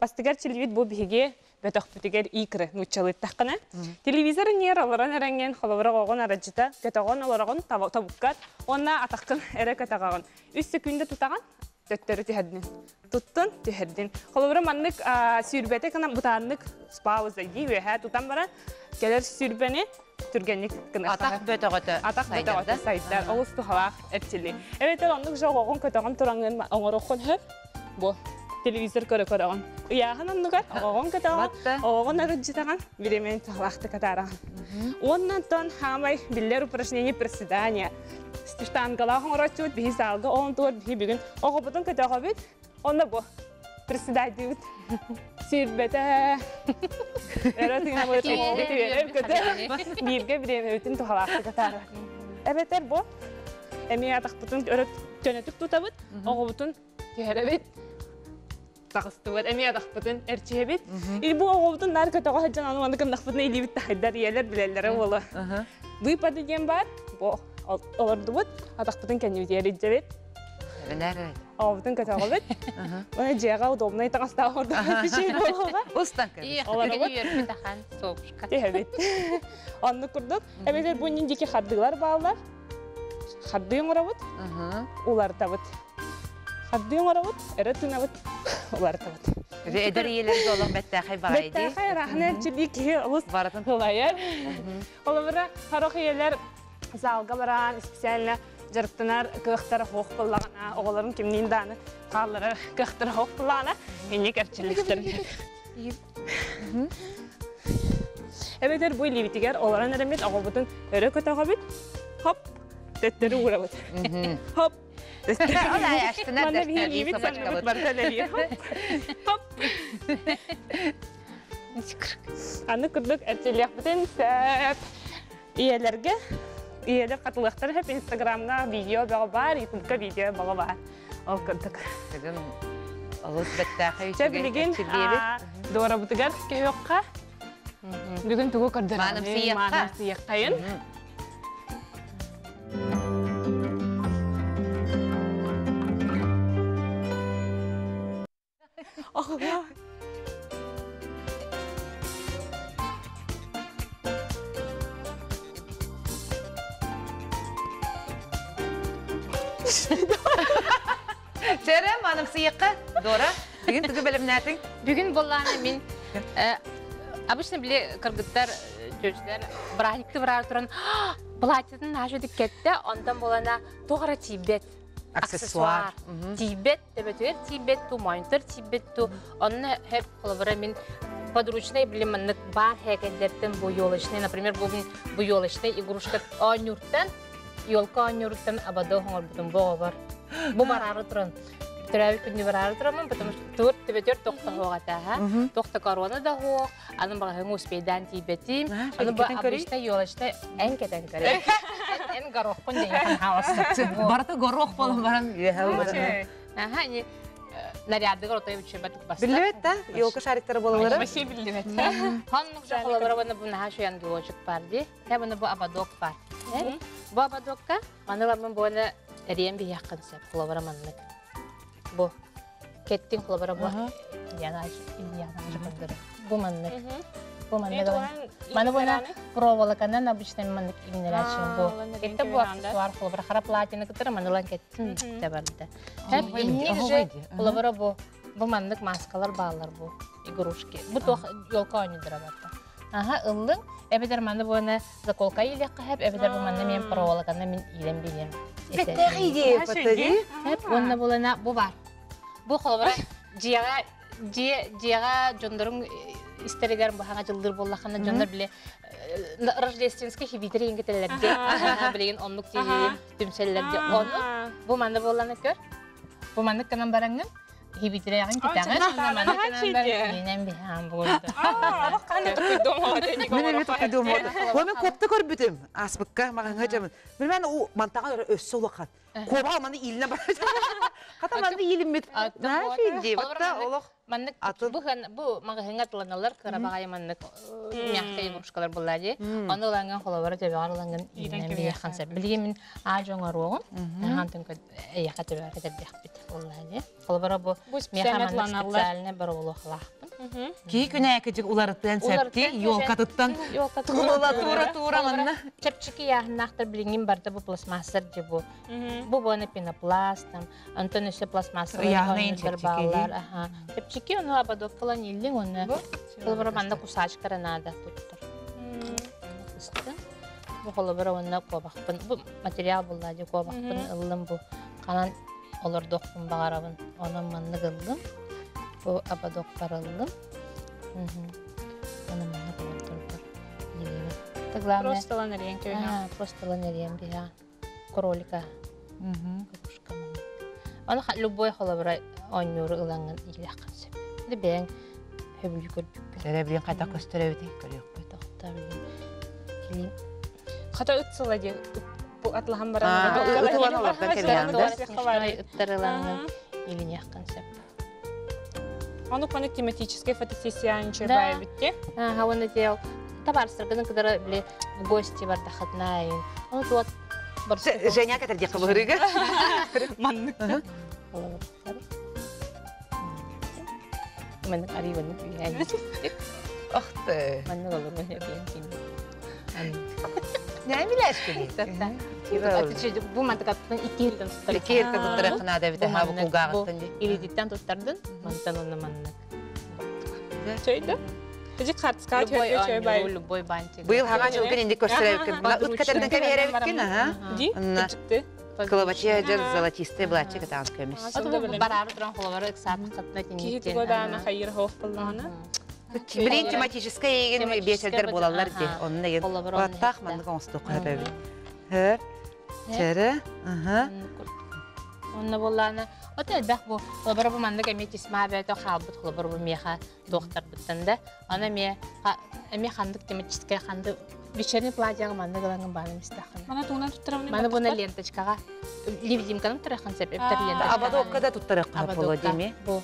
Бастыгар чилибит бу биһиги бөтөхпүтүгэр икры нууччалыыттаххына. Телевизор ньиэр олорон эрэҥҥин холобура оҕоҕун арадьыта көтөҕөн олороҕун тобуккар уонна атаххын эрэ көтөҕөҕүн. Үс секунда тутаҕын төттөрү түһэрдин. Туттун түһэрдин. Холобура маннык сүүрбэтэ гынан бытааннык пауза дии үөһээ тутан баран кэлэр сүүрбэни түргэнник Атах бөтөҕөтө Атах бөтөҕөтө сайдар. Олус туһалаах эрчиллии. Эбэтэр оннук же оҕоҕун көтөҕөн тураҥҥын оҥоруоххун сөп. Бу телевизор көрө көрөҕүн. Ыйааһын оннугар оҕоҕун көтөҕөн, оҕоҕун арыдьытаҕын, бириэмэни туһалаахтык атаараҕын. Уонна онтон хаамай биллэр упражнение приседания. Штангалаах оҥорооччубут биһи саалга оонтуор биһи бүгүн оҕобутун көтөҕөбүт. Онно бу приседайдыыбыт. Сүүрбэтэ. Өрө тыынабыт, көтө. Бииргэ бириэмэбитин туһалаахтык атаарабыт. Эбэтэр бу эмиэ атахпытын өрө көнөтүк тутабыт, оҕобутун түһэрэбит, таҕыстыбыт, эмиэ атахпытын эрчиһэбит. И бу оҕобутун наар көтөҕө сылдьан аны маны гыннахпытына илиибит тахайдар, ийэлэр билэллэрэ буолуо. Выпады диэн баар, бу олордубут, атахпытын кэннибитигэр илдьэбит. Оҕобутун көтөҕөбүт. Уонна дьиэҕэ удобнай таҥастаах ордук үчүгэй буолуоҕа. Устан Олоробут. Тахан соопушка. Түһэбит. Оннук курдук. Эбэтэр бу иннин диэки хардыылар бааллар. Хардыы оҥоробут, уларытабыт. Хардыы оҥоробут, өрө тыынабыт, уларытабыт. Эдэр ийэлэргэ олох бэттээхэй баҕайы дии. Бэттээхэй ыраахына эрчиллии киһи олус барытын ылайар. Холобура, сорох ийэлэр залга баран специально дьарыктанар кыахтара суох буоллаҕына, оҕолорун кимниин дааны хаалларар кыахтара суох буоллаҕына, инник эрчиллиэхтэрин сөп. Эбэтэр бу илиибитигэр олорон эрэммит оҕобутун өрө көтөҕөбүт, хоп, төттөрү уурабыт. Хоп, Манна биһи илиибит санныбыт барыта үлэлиир. Хоп, хоп. Аны курдук эрчиллиэхпитин сөп. Ийэлэргэ ийэлэр хатылыахтара сөп Инстаграмҥа видео бөҕө баар, Ютубка видео бөҕө баар. Ол курдук. Бүгүн олус бэттээхэй Чэ билигин Дорабытыгар көһүөххэ. Бүгүн тугу көрдөрөмүй? Маанымсыйыахха. Маанымсыйыаххайын. Чэрэ, манымсыйыққа, Дора, бүгүн тугу бэлэмнээтиҥ? Бүгүн буоллаана мин обычно били кыргыттар, чөчүлэр бырааһынньыкты бараары туран платьетын наша диккетте, онтон буолана туох эрэ тиийбэт. Аксессуар. Тиийбэт, төбөтүгэр тиийбэт ту, моонньутар тиийбэт ту. Онно хэп холобура мин подручный били маннык баар хэкэддэртэн бу елочный, например, бу бу елочный игрушка оонньууртан, елка оонньууруттан абадо оҥорбутум бу оҕобор. Бу бараары туран төрөөбүт күнү бараары тураммын, потому что тур төбөтүгэр тохто суох этэ, Тохто корона да суох, аны маҕаһыыҥҥа успейдаан тиийбэтим. Аны бу обычно елочный эн кэтэн көрө. Эн горохпун дейхан хаалсыт. Барыта горох болон баран үөһэ Аха, не нарядыгар отой үчүбэт баста. Биллибэт да, елка шариктары болалары. Вообще биллибэт. Ханнык жахалабара бана бу наха шуян гелочек бар ди. Та бана бу ободок бар. Бу ободокка маны ламын буона эриэн биһиэххин сөп холобура маннык. Бу кеттин холобура бу Индиана Индиана Бу маннык. Бу маннык. Маны буона проволоканан обычно маннык иҥнэрээччим бу. Это бу аксессуар холобура хара платина кытары манылан кеттин те барда. Хеп инник же холобура бу бу маннык маскалар баалар бу игрушки. Бу туох елка оонньуудара барда. Аха ыллыҥ, эбэтэр маны буона заколка иилиэххэ хэп, эбэтэр бу манна мен проволоканы мин иилэн билиэм. Бэттээх идея патари. Хэп уонна булана бу бар. Бу холобура дьиэҕэ дьиэ дьиэҕэ дьоннорун истэригэр баһаҥа дьыллыр буоллаххына дьоннор били рождественский хибитер иҥгитэллэргэ билигин оннук түмсэллэргэ ону бу манна буоллана көр бу маннык гынан бараҥҥын хибитирэҕин кэтэҕин маннык гынан баран иинэн биһаан буолду Мен эми тукуйдуум. Мен копта көрбүтүм. Аспыкка маҕаҥа дьамын. Мен мантаҕа өссө улахан. Куоба маны иилинэ бар. Хата манны иилиммит. Нафиг дии. Батта олох. Маннык бу бу маҕаһыыҥҥа атыланаллар кыра баҕайы маннык мягкая игрушкалар буолла дии. Ону ылаҥҥын холобура төбөҕөр ылаҥҥын иинэн биһиэххин сөп. Билигин мин аа дьоҥоруоҕум. Хаантын эйиэхэ төбөҕөр кэтэрдиэхпит буолла дии. Холобура бу миэхэ маннык специальный боробулуохалаахпын. Кии күнээкичик уларытыан септи елкатыттан тула тура тура манна. Чэпчэки яһыннаахтар билиҥҥин барда бу пластмассар дии бу. Бу буона пенопласт там Онтон өссө пластмассовай оонньуулар бааллар. Аха. Чэпчэки ону ободоккалан ииллиҥ уонна холобура манна кусачкара наада туттар. Кыстын. Бу холобура уонна куобахпын. Бу материал булла дии куобахпын ыллым бу. Ханан олордуохпун баҕарабын. Онон маннык ыллым. Бу ободокпар ыллым. Оны маннык олордорбор. Главное, Просто лан эрийэн кэбиһэ. Просто лан эрийэн биһэ. Кролика. Кокушка Оны любой холобура оонньууру ылаҥҥын иилэххин сөп. Ди бэйэҥ хөбүлүү көрбүккүн. Сэрэ билин хайдах көстөр эбитий көрүөхпүт. Тохтоо билин. Хата ыт сыла диэн бу атлаһан баран ыт ылан олордон кэбиһэҕин да? Ыттар ылаҥҥын иилиниэххин сөп. Ону паны тематическая фотосессия ничего битте. Ага, уонна дел табаарыстаргын кытары били в гости бардахытына Ону туот Женя кэтэрдиэххэ быһырыыга. Маннык. Маннык арыйбаннык үйээн. Ох ты. Маннык олорбун эбиэн Нэ билээскини? Бу мантыкаттан икки иртэн туттар. Икки иртэн туттар наада эбит аха бу кулгааҕыттан дии. Илиититтэн туттардын, мантан онно маннык. Чөйдө? Ижи картска чөйдө чөй бай. Любой бантик. Быйыл хаҥа дьылгын инди көрсөрөбүккүн. Мына ыт кэтэрден кэбиһэрэбиккин, аха. Ди, кычыкты. Кылабачыа дьэр золотистый былааччы кытаан көмүс. Бараары туран холобары ыксаатаххытына Киһи туга даана хайыр хоох боллаҕына. Билин тематическай эйигин биэчэрдэр буолаллар дии. Онно еген Баттаах маннык оҥостуохха сөп эбит. Хөр. Чэрэ. Аха. Онно буоллаана, ото элбэх бу. Холобура бу маннык эмиэ тисма бөтө хаалбыт холобура бу миэхэ туохтарбыттан да. Аны эмиэ эмиэ ханнык тематическай ханды вечерний платьяҕа маннык ылаҥын баанын истэххинэ. Мана тугунан туттарамын? Маны буна ленточкаҕа невидимканы туттарыаххын сөп. Эбэтэр ленточкаҕа. Ободокка да туттарыахха боло деми. Бу.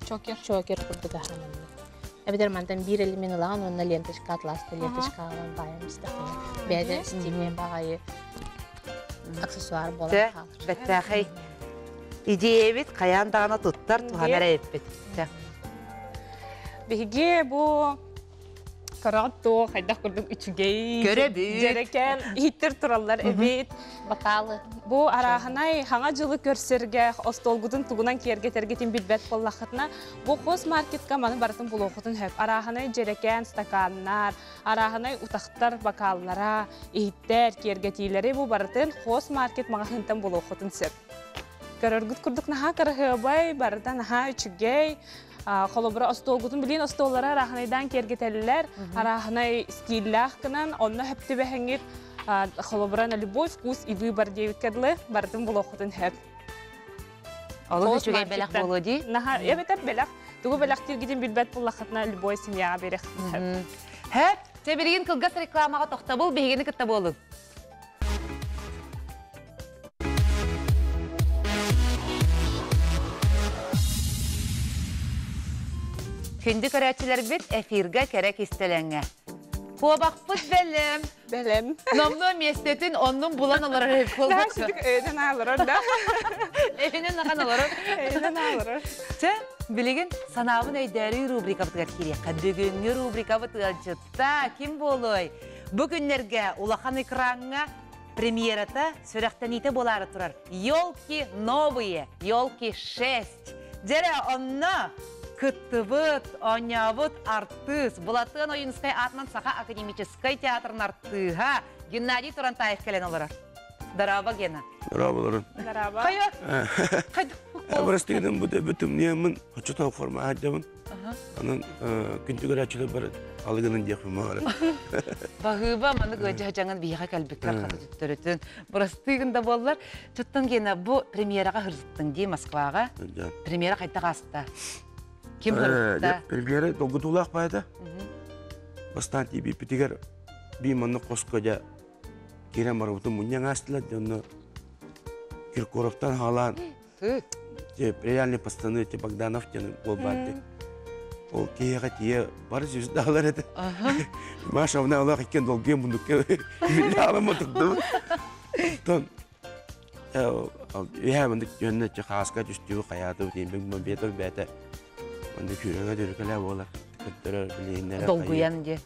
Чокер. Чокер курдук аһаманнык. Эбэтэр мантан биир элемент ылаҕын уонна ленточка атласта ленточка аҕалан баайан истэххинэ бэйэтэ стильнэй баҕайы аксессуар буолан хаалар. Бэттээхэй идеябит хайаан даҕаны туттар туһанар эбиппит. Биһиги бу Көрөҕүт дуо, хайдах курдук үчүгэй, Көрөбүт. дьэрэкээн иһиттэр тураллар эбит. Бакаалы. Бу арааһынай хаҥа дьылы көрсөргө остуолгутун тугунан киэргэтэргитин билбэт буоллаххытына, бу хосмаркетка маны барытын булуоххутун сөп. Арааһынай дьэрэкээн стаканнар, арааһынай утахтар бакааллара, иһиттэр, киэргэтиилэри бу барытын хосмаркет маҕаһыынтан булуоххутун сөп. Көрөргүт курдук наһаа кыраһыабай, барыта наһаа үчүгэй. Холобура, остуолгутун билин остуоллары арааһынайдаан киэргэтэллэр, арааһынай стиллээх гынан, онно хөп түбэһэҥҥит холобура на любой вкус и выбор диэбиккэ дылы барытын булуоххутун сөп. Олус үчүгэй бэлэх буолуо дии. Наһаа эбэтэр бэлэх. Тугу бэлэхтииргитин билбэт буллаххытына любой семьяҕа биэриэххитин сөп. Хөп, чэ билигин кылгас рекламаҕа тохтобул биһигини кытта буолуҥ. Күндү көрөөччүлэрбит эфиргэ кэрэ кистэлэҥҥэ. Куобахпыт бэлэм. Бэлэм. Номнуо миэстэтин оннун булан олорор эбит буолбут. Өйдөн ааларар да. Эбинэн ахан олорор. Өйдөн ааларар. Чэ, билигин санаабын өйдөөрүү рубрикабытыгар киириэххэ. Бүгүҥҥү рубрикабыт ыалдьытта ким буолуой? Бу күннэргэ улахан экраҥҥа премьерата сүрэхтэниитэ буолаары турар «Елки новые, елки 6». Дьэрэ, онно кыттыбыт, оонньообут артыыс, Былатыан Ойуунускай аатынан Саха академическай театрын артыыһа Геннадий Турантаев кэлэн олорор. Дорообо, Гена. Дорооболорун. Дорообо. Хайа? Хайда? Бырастыгынан бу бүтүмниэммин, оччотоо форма аадьабын. Анан күндү көрөөччүлэр бар алыгынан диэхпин баҕарабын. Баһыыба маннык ыадьаһа биһиэхэ кэлбиккэр хата төттөрүтүн бырастыыгын да буоллар. Чуттан Гена бу премьераҕа сырыттыҥ дии Москваҕа. Премьера хайдах ааста? Ким сырытта? Премьера долгутуулаах баайда. Бастаан тиийбиппитигэр бии маннык хоско дьэ киирэн барбытым мунньан аастылар дьонно Киркоровтан хаалаан. Реальный пацаны, те Богданов тен ол барды. Ол киһиэхэ тиийэ бары звезда этэ. Маша мына олох иккен долгуйан мундукка миллиалым отурдум. Тон үһэ мындык жөннө чахааска түстүү хаyaаты бит бетер бәтэ. Онда күрәгә дөркәлә болар. Көттөрөр билиннәре. Долгуян де.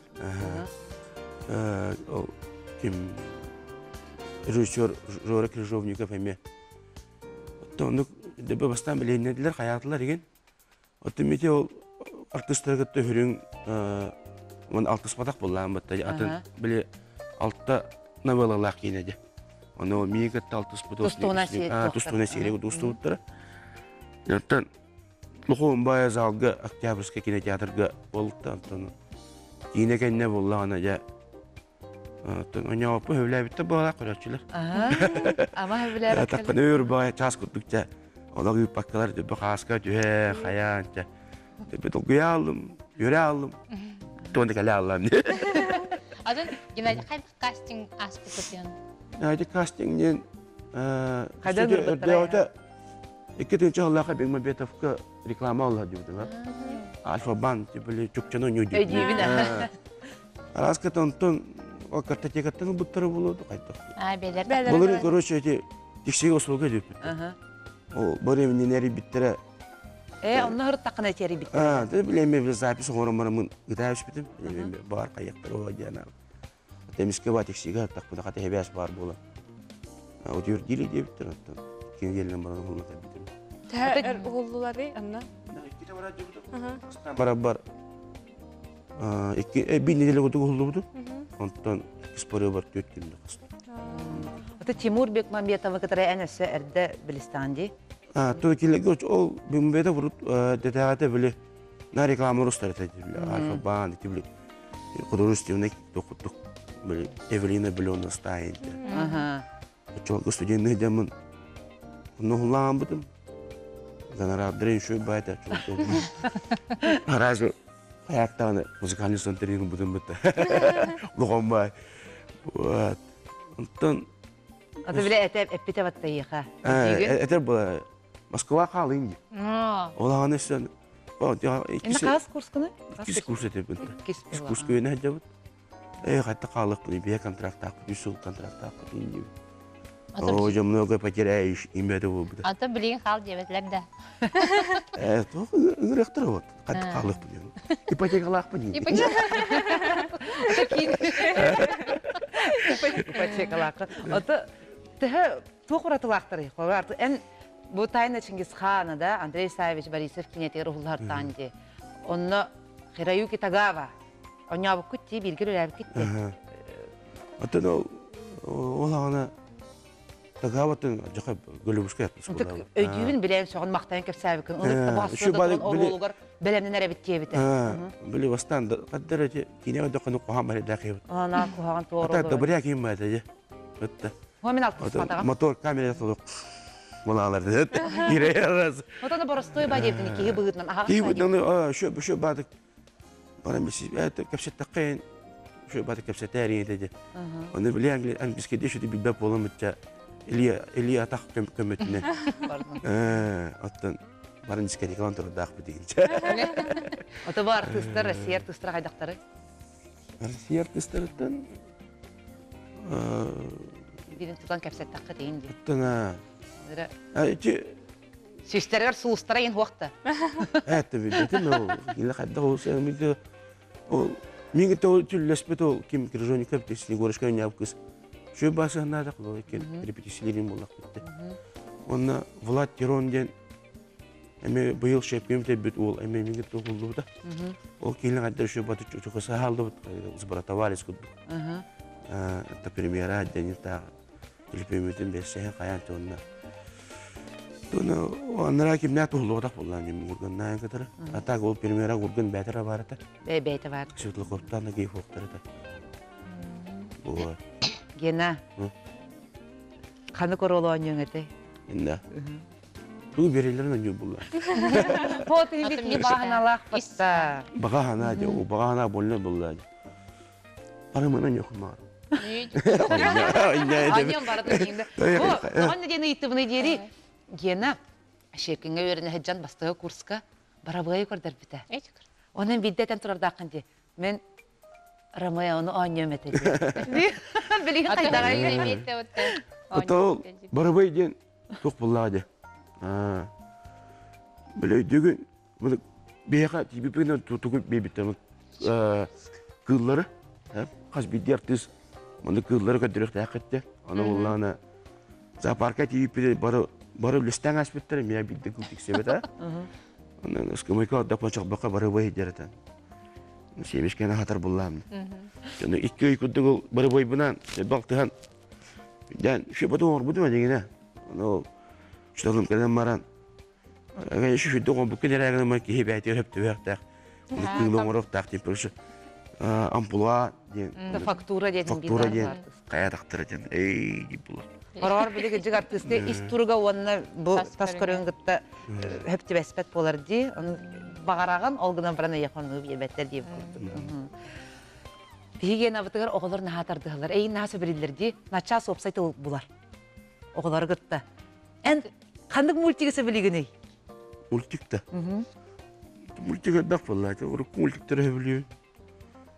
Ол ким режиссер Жора Крыжовников эме. Оттон дөбө бастан билиннәделәр хаятылар деген. Оттон мете ол артистларга төһүрүң он алтыспатах буллаан батта атын биле алта новеллалаах киинеде. Оны миигетте алтыспыт тустуна сиэри тустубуттара. Оттон Лухуун бая залга Октябрьский кинотеатрга болта антон киинэ кэннэ буллаҕына дьэ оттон оньооппу хөбүлээбиттэр буолаах көрөөччүлэр. Ама хөбүлээбит. Тахпын өөр баҕайы чаас курдук дьэ олох ыыппаккалар дөбө хааска түһэ хайаан дьэ дөбө долгуйа аллым үөрэ аллым туонда кэлэ аллам Атын Геннадий хайдах кастинг ааспыккытын? Геннадий кастинг диэн өрдөөҕүтэ 2 сыллаахха Бекмамбетовка реклама олла диэбитим. Альфа-банк типа чукчаны нью Өйдүүбүн. Араска онтон ол картотекаттан ылбыттара буолуо хайдах. А, бэлэр. Былырын короче эти тиксиге услуга диэппит. Ол бары миннери биттера. Э, онно хырыттаккына этери биттер. А, ты билеме запись оҥороммун ытаабыспытым. Бар каяктар ол диана. Темиске ба тиксиге тахпына хата хебэс бар буола. Утюрдили диэбиттер оттон. Кингеллен баран уһулла кэлбитим. Төһө уһуллулары анна? Барабар икки бир неделя кутук уһуллубуту. Онтон споры бар төрт күндө кыстым. Ата Тимур Бекмамбетовы кытары эн өссө эрдэ билистаан ди. А, то килеге ол Бекмамбетов урут детагата били на реклама рустар это Альфа Бан тибли художественный токуттук били Эвелина Белена стайын. Ага. Чолго студентный демон. Ну хулаан бутум. Гонорар еще байта чолго. Разве аяктаны музыкальный центрин бутум бутта. Лугом бай. Вот. Онтон Ата биле эте эппите баттайыха. Это было Москва хаалын. Олаган эсен. Инна каас курскуны? Иккис курс этебин. Иккис курс көйнө хадябыт. Э, хатта хаалык бу бия контракт таак, үс сыл контракт таак инди. О, я много потеряешь, имя это будет. А то билин хал диэбэтлэр да. Э, то ырыктыр вот. Хатта хаалык бу. Ипотекалаах бу. Ипотекалаах. Ото төһө туох уратылаахтарый? Эн бу Тайна Чингисхана да Андрей Исаевич Борисов кинетигер уһуллар ди. Онно Хираюки Тагава. Оньообуккут ти бирге үлээбиккит ти. Оттон ол ол ағана Тагаватын жака гөлүбүскө яттыс була. Өйдүүбүн билен соҕун мактайын кепсээбикин. Оны бассыда олугар белемнен эребит тиэбите. Били бастан каддар эти кине докону кухам бар дакы. Ана кухаган туору. Ата добря ким бар же. Өттө. Хомин алтыс Мотор камера толук. Мулалар дед. Кире Отону боростой ба диэбитин киһи быгытынан аха. Киһи быгытынан шо шо бадык. Бара миси это кепсеттаккын. Шо бадык кепсетери деди. Оны биле английский деши билбеп боломутча. Илья Илья атах көмөтүнен. Оттон барын дискотекалан турдаах бу деген. Ото бу артистар Россия артистара хайдахтары? Россия артистарыттан Бирин тутан кепсеттакка дейин ди. Оттон а. Сүстерер сулустара ен хуакта. Это видите, но или хайда ол сэмиде ол минге то түллеспет ол ким Крыжовников Снегурочка няпкыс. Шөй басы надо қылы екен репетициялерин боллақ бітті. Онна Влад Тирон ден эме быйыл шепкем бит ол эме минге тоғылды да. Ол келін қайда шөй баты чоқаса халды бит сбратовались кудду. Это премьера ден та телепемитин берсе каян тонна. Тона аннара ким нә тоғылды да боллан мен урган наyan катара. А так ол премьера урган бәтера бар та. Бә бәйте бар. Светлаковтан гей фоктар та. Вот. Гена. Ханы королу оньоң эте. Инда. Ту берелер нә булла. Вот и бит баганалах батта. Багахана же, о багахана больно булла. Бары мына не хумар. Аньон барды дейинде. О, тоҕон дени ыйттыбыны диэри Гена. Щепкиҥҥэ үөрэнэ сылдьан бастакы курска барабыайы көрдөрбүтэ. Онон биирдэ этэн турардааххын дии. Мен Ромеону оонньуом этэ дии. Билигин хайдаҕай? Ото барабай диэн туох буллаҕа дии. Били өйдүүгүн биһиэхэ тиийбиппинэн тугу биэрбиттэр кыыллары хас биирдии артыыс маннык кыыллары көрдөрүөхтээххит Аны буллаҕына зоопарка тиийбиппит бары бары үллэстээн ааспыттар эмиэ биирдэ кыл тиксибэтэ. Онон ыскымайка ордох чохбокко бары бой дьарытан. Семечканы хатар буллаам. Дьону икки ый курдук бары бойбунан балтыһан дьэн шөпөтүн оҥорбутум дигинэ. Ону учууталым кэлэн баран Конечно, шүдді оңбукка дәрәгін киһи бәйтер хөптүбэхтээх. Кыылы оҥоруохтаах диэн потому амплуа диэн. Фактура диэн. Фактура диэн. Хайа тахтара диэн. Эй дип була. Хороор били кыдьык артыыска ис туруга уонна бу тас көрүҥ кытта хөптүбэспэт буолар дии. Ону баҕараҕын ол гынан баран эйэхоннуу биэрбэттэр диэн курдук. Биһиги абытыгар оҕолор наһаа тардыһаллар. Эйин наһаа сөбүлүүллэр дии. Начаас уопсай тыл булар. Оҕолору кытта. Эн ханнык мультигы сөбүлүүгүнүй? Мультик да. Мультик элбэх буолла. Урукку мультиктары сөбүлүүбүн.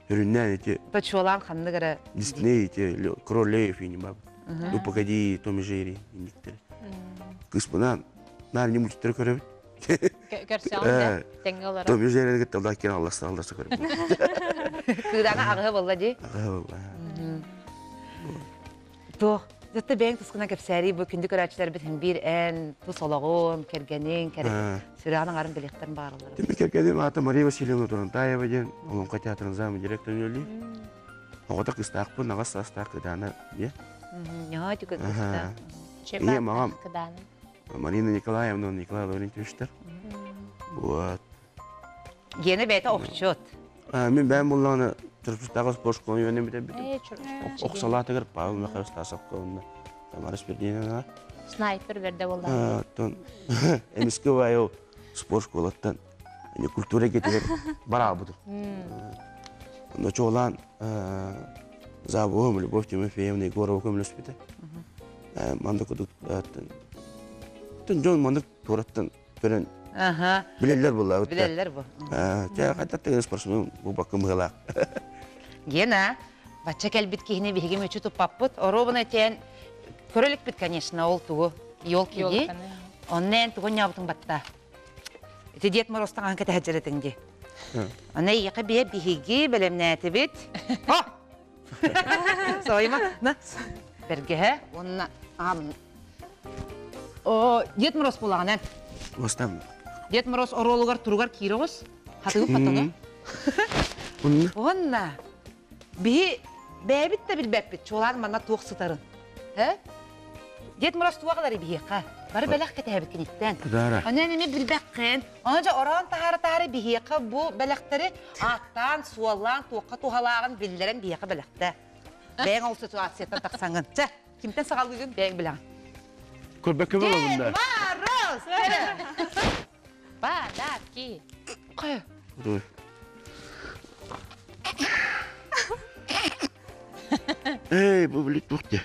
Өрүннээн ити. Точуолаан ханнык эрэ. Дисней ити Король Лев иним Ну погоди, Том и Джерри инниктери. Кыспынан наар не мультиктары көрөбүт. Көрсөҕүн тэҥҥэ олорор. Том и Джерри кытта аллах киэн алласта алласта көрөбүт. Кыыдаана аҕыһа болла дии. Аҕыһа болла. Туох, дьэ бэйэҥ тускунан кэпсээрий бу күндү көрөөччүлэрбит һин биир эн тус олоҕун, кэргэниҥ, сүрэҕин аҥарын билиэхтэрин баҕараллар. Тимир кэргэним аата Мария Васильевна Турантаева диэн Олоҥхо театрын зам директорын үлэлиир. Оҕото кыстаахпын, аҕас саастаах Кыдаана дьэ. Ньоо түкэ кыстаах. Ийэм аҕам Марина Николаевна, Николай Лаврентьевичтар. Вот. Гена бэйэтэ охчут. Мин бэйэм буллаҕына Чурапчытааҕы спорт школаны үөрэнэн бүтэрбитим. Охсалаатыгар Павел Михайлович Стасовка уонна Тамара Спирдиновна. Снайпер бэрдэ буолла. Оттон эмискэ баайы спорт школаттан культура эйгэтигэр бараабытым. Онно чуолаан завуһум Любовь Тимофеевна Егорова көмөлөспүтэ. Маннык курдук дьон маннык туораттан көрөн билэллэр буолла. Билэллэр бу. Чэ, хайдах да спортсмен буолбакка мыһылаах. Гена, бачча кэлбит киһини биһиги мүчү туппаппыт. Оруобуна этэн көрө иликпит, конечно, ол тугу. Елки дии. Онно эн тугу ньаабытыҥ батта. Ити Дед Морозтан ахан кэтэһэр этиҥ дии. Аны эйиэхэ бие биһиги бэлэмнээтибит. О! Сойма, на. Бэргэһэ уонна аамын О, Дед Мороз буолаҕын эн. Остам. Дед Мороз оруолугар туругар киирэ оҕус. Хатыгы хотону. Уонна биһи бэйэбит да билбэппит чуолаан манна туох сытарын. Э? Дед Мороз туох ылар биһиэхэ? Бары бэлэх кэтэһэбит киниттэн. Онон эми билбэххин. Ону дьэ ороон таһаара-таһаара биһиэхэ бу бэлэхтэри ааттаан, суоллаан, туохха туһалааҕын биллэрэн биһиэхэ бэлэхтэ. Бэйэҥ ол ситуацияттан тахсаҥын. Чэ, Кимтэн саҕалыыгын бэйэҥ билэҕин. Көрбөккө буолабын да. Мороз! Подарки. Қой. Эй, бу билит туох дии.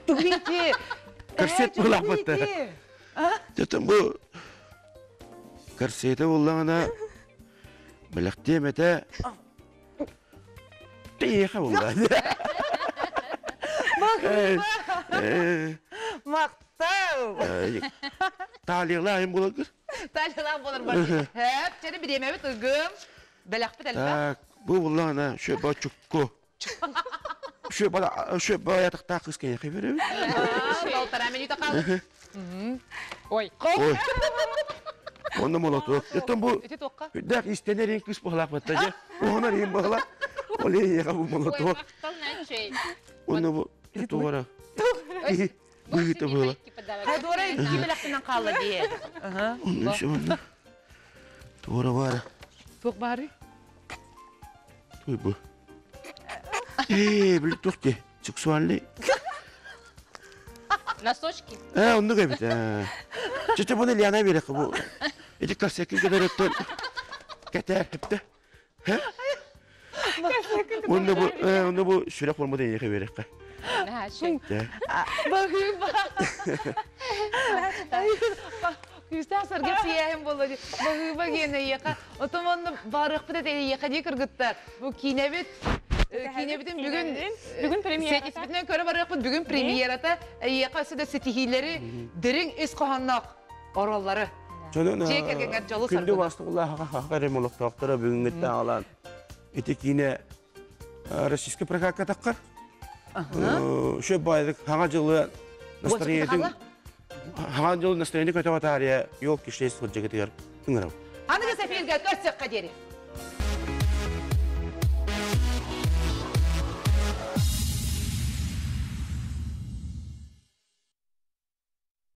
Тугуйти. Корсет буолаахпатта. Тетем бу корсети буллаҕына бэлэхтиэм этэ. Тиэхэ булла. Махтал! Таалиялаах буолар. Таалиялаах буолар бар. Хэп, чэри бириэмэбит ыгым. Бэлэхпит элбэх. Так, бу буллаҕына шөбө чукку. Шөбө шөбө ятахтаах кыз кэйэхэ беребит. Полтора минута қалды. Ой. Ой. Онно молоток. Еттен бу Ити туохха? Үрдээх истэнэр ин кыс быһалаах батта дьэ. Уһунар ин быһалаах. Ол эйиэхэ бу молоток. Онно бу тугара. Быһыта быһала. Туора икки бэлэхтинэн хаалла дии. Онно онно. Туора баара. Туох баары? Туй бу. Ээ, били туох дии? Сексуальный. Носочки. Ээ, оннук эбит. Чэ, буну Лиана берек бу. Ити корсекин көдөрөттөн кэтээр хепте. Онно бу, онно бу сүрэх формата эйиэхэ берекке. Бахыба. Күүстээх сэргэх сийээһин буолла дии. Баһыыба гиэн эйиэхэ. Отон онно барыахпыт этэ эйиэхэ дии кыргыттар. Бу киинэбит киинэбитин бүгүн бүгүн премьерата. Сетиспитинэн көрө барыахпыт бүгүн премьерата эйиэхэ өссө да ситиһиилэри дириҥ ис хоһоонноох ороллары. Чонон Дьиэ кэргэҥҥэр дьолу күндү саргыны. бастыгылаах хаха ремолохтоохторо бүгүҥҥүттэн аҕалаан ити киинэ российский прокатка таххар. Шө байдык хаҥа жылы настроениетин хаҥа жылы настроение көтөҕө таарыйа елки шесть сылдьыгытыгар ыҥырабыт. Аныгы эфиргэ көрсөххө диэри.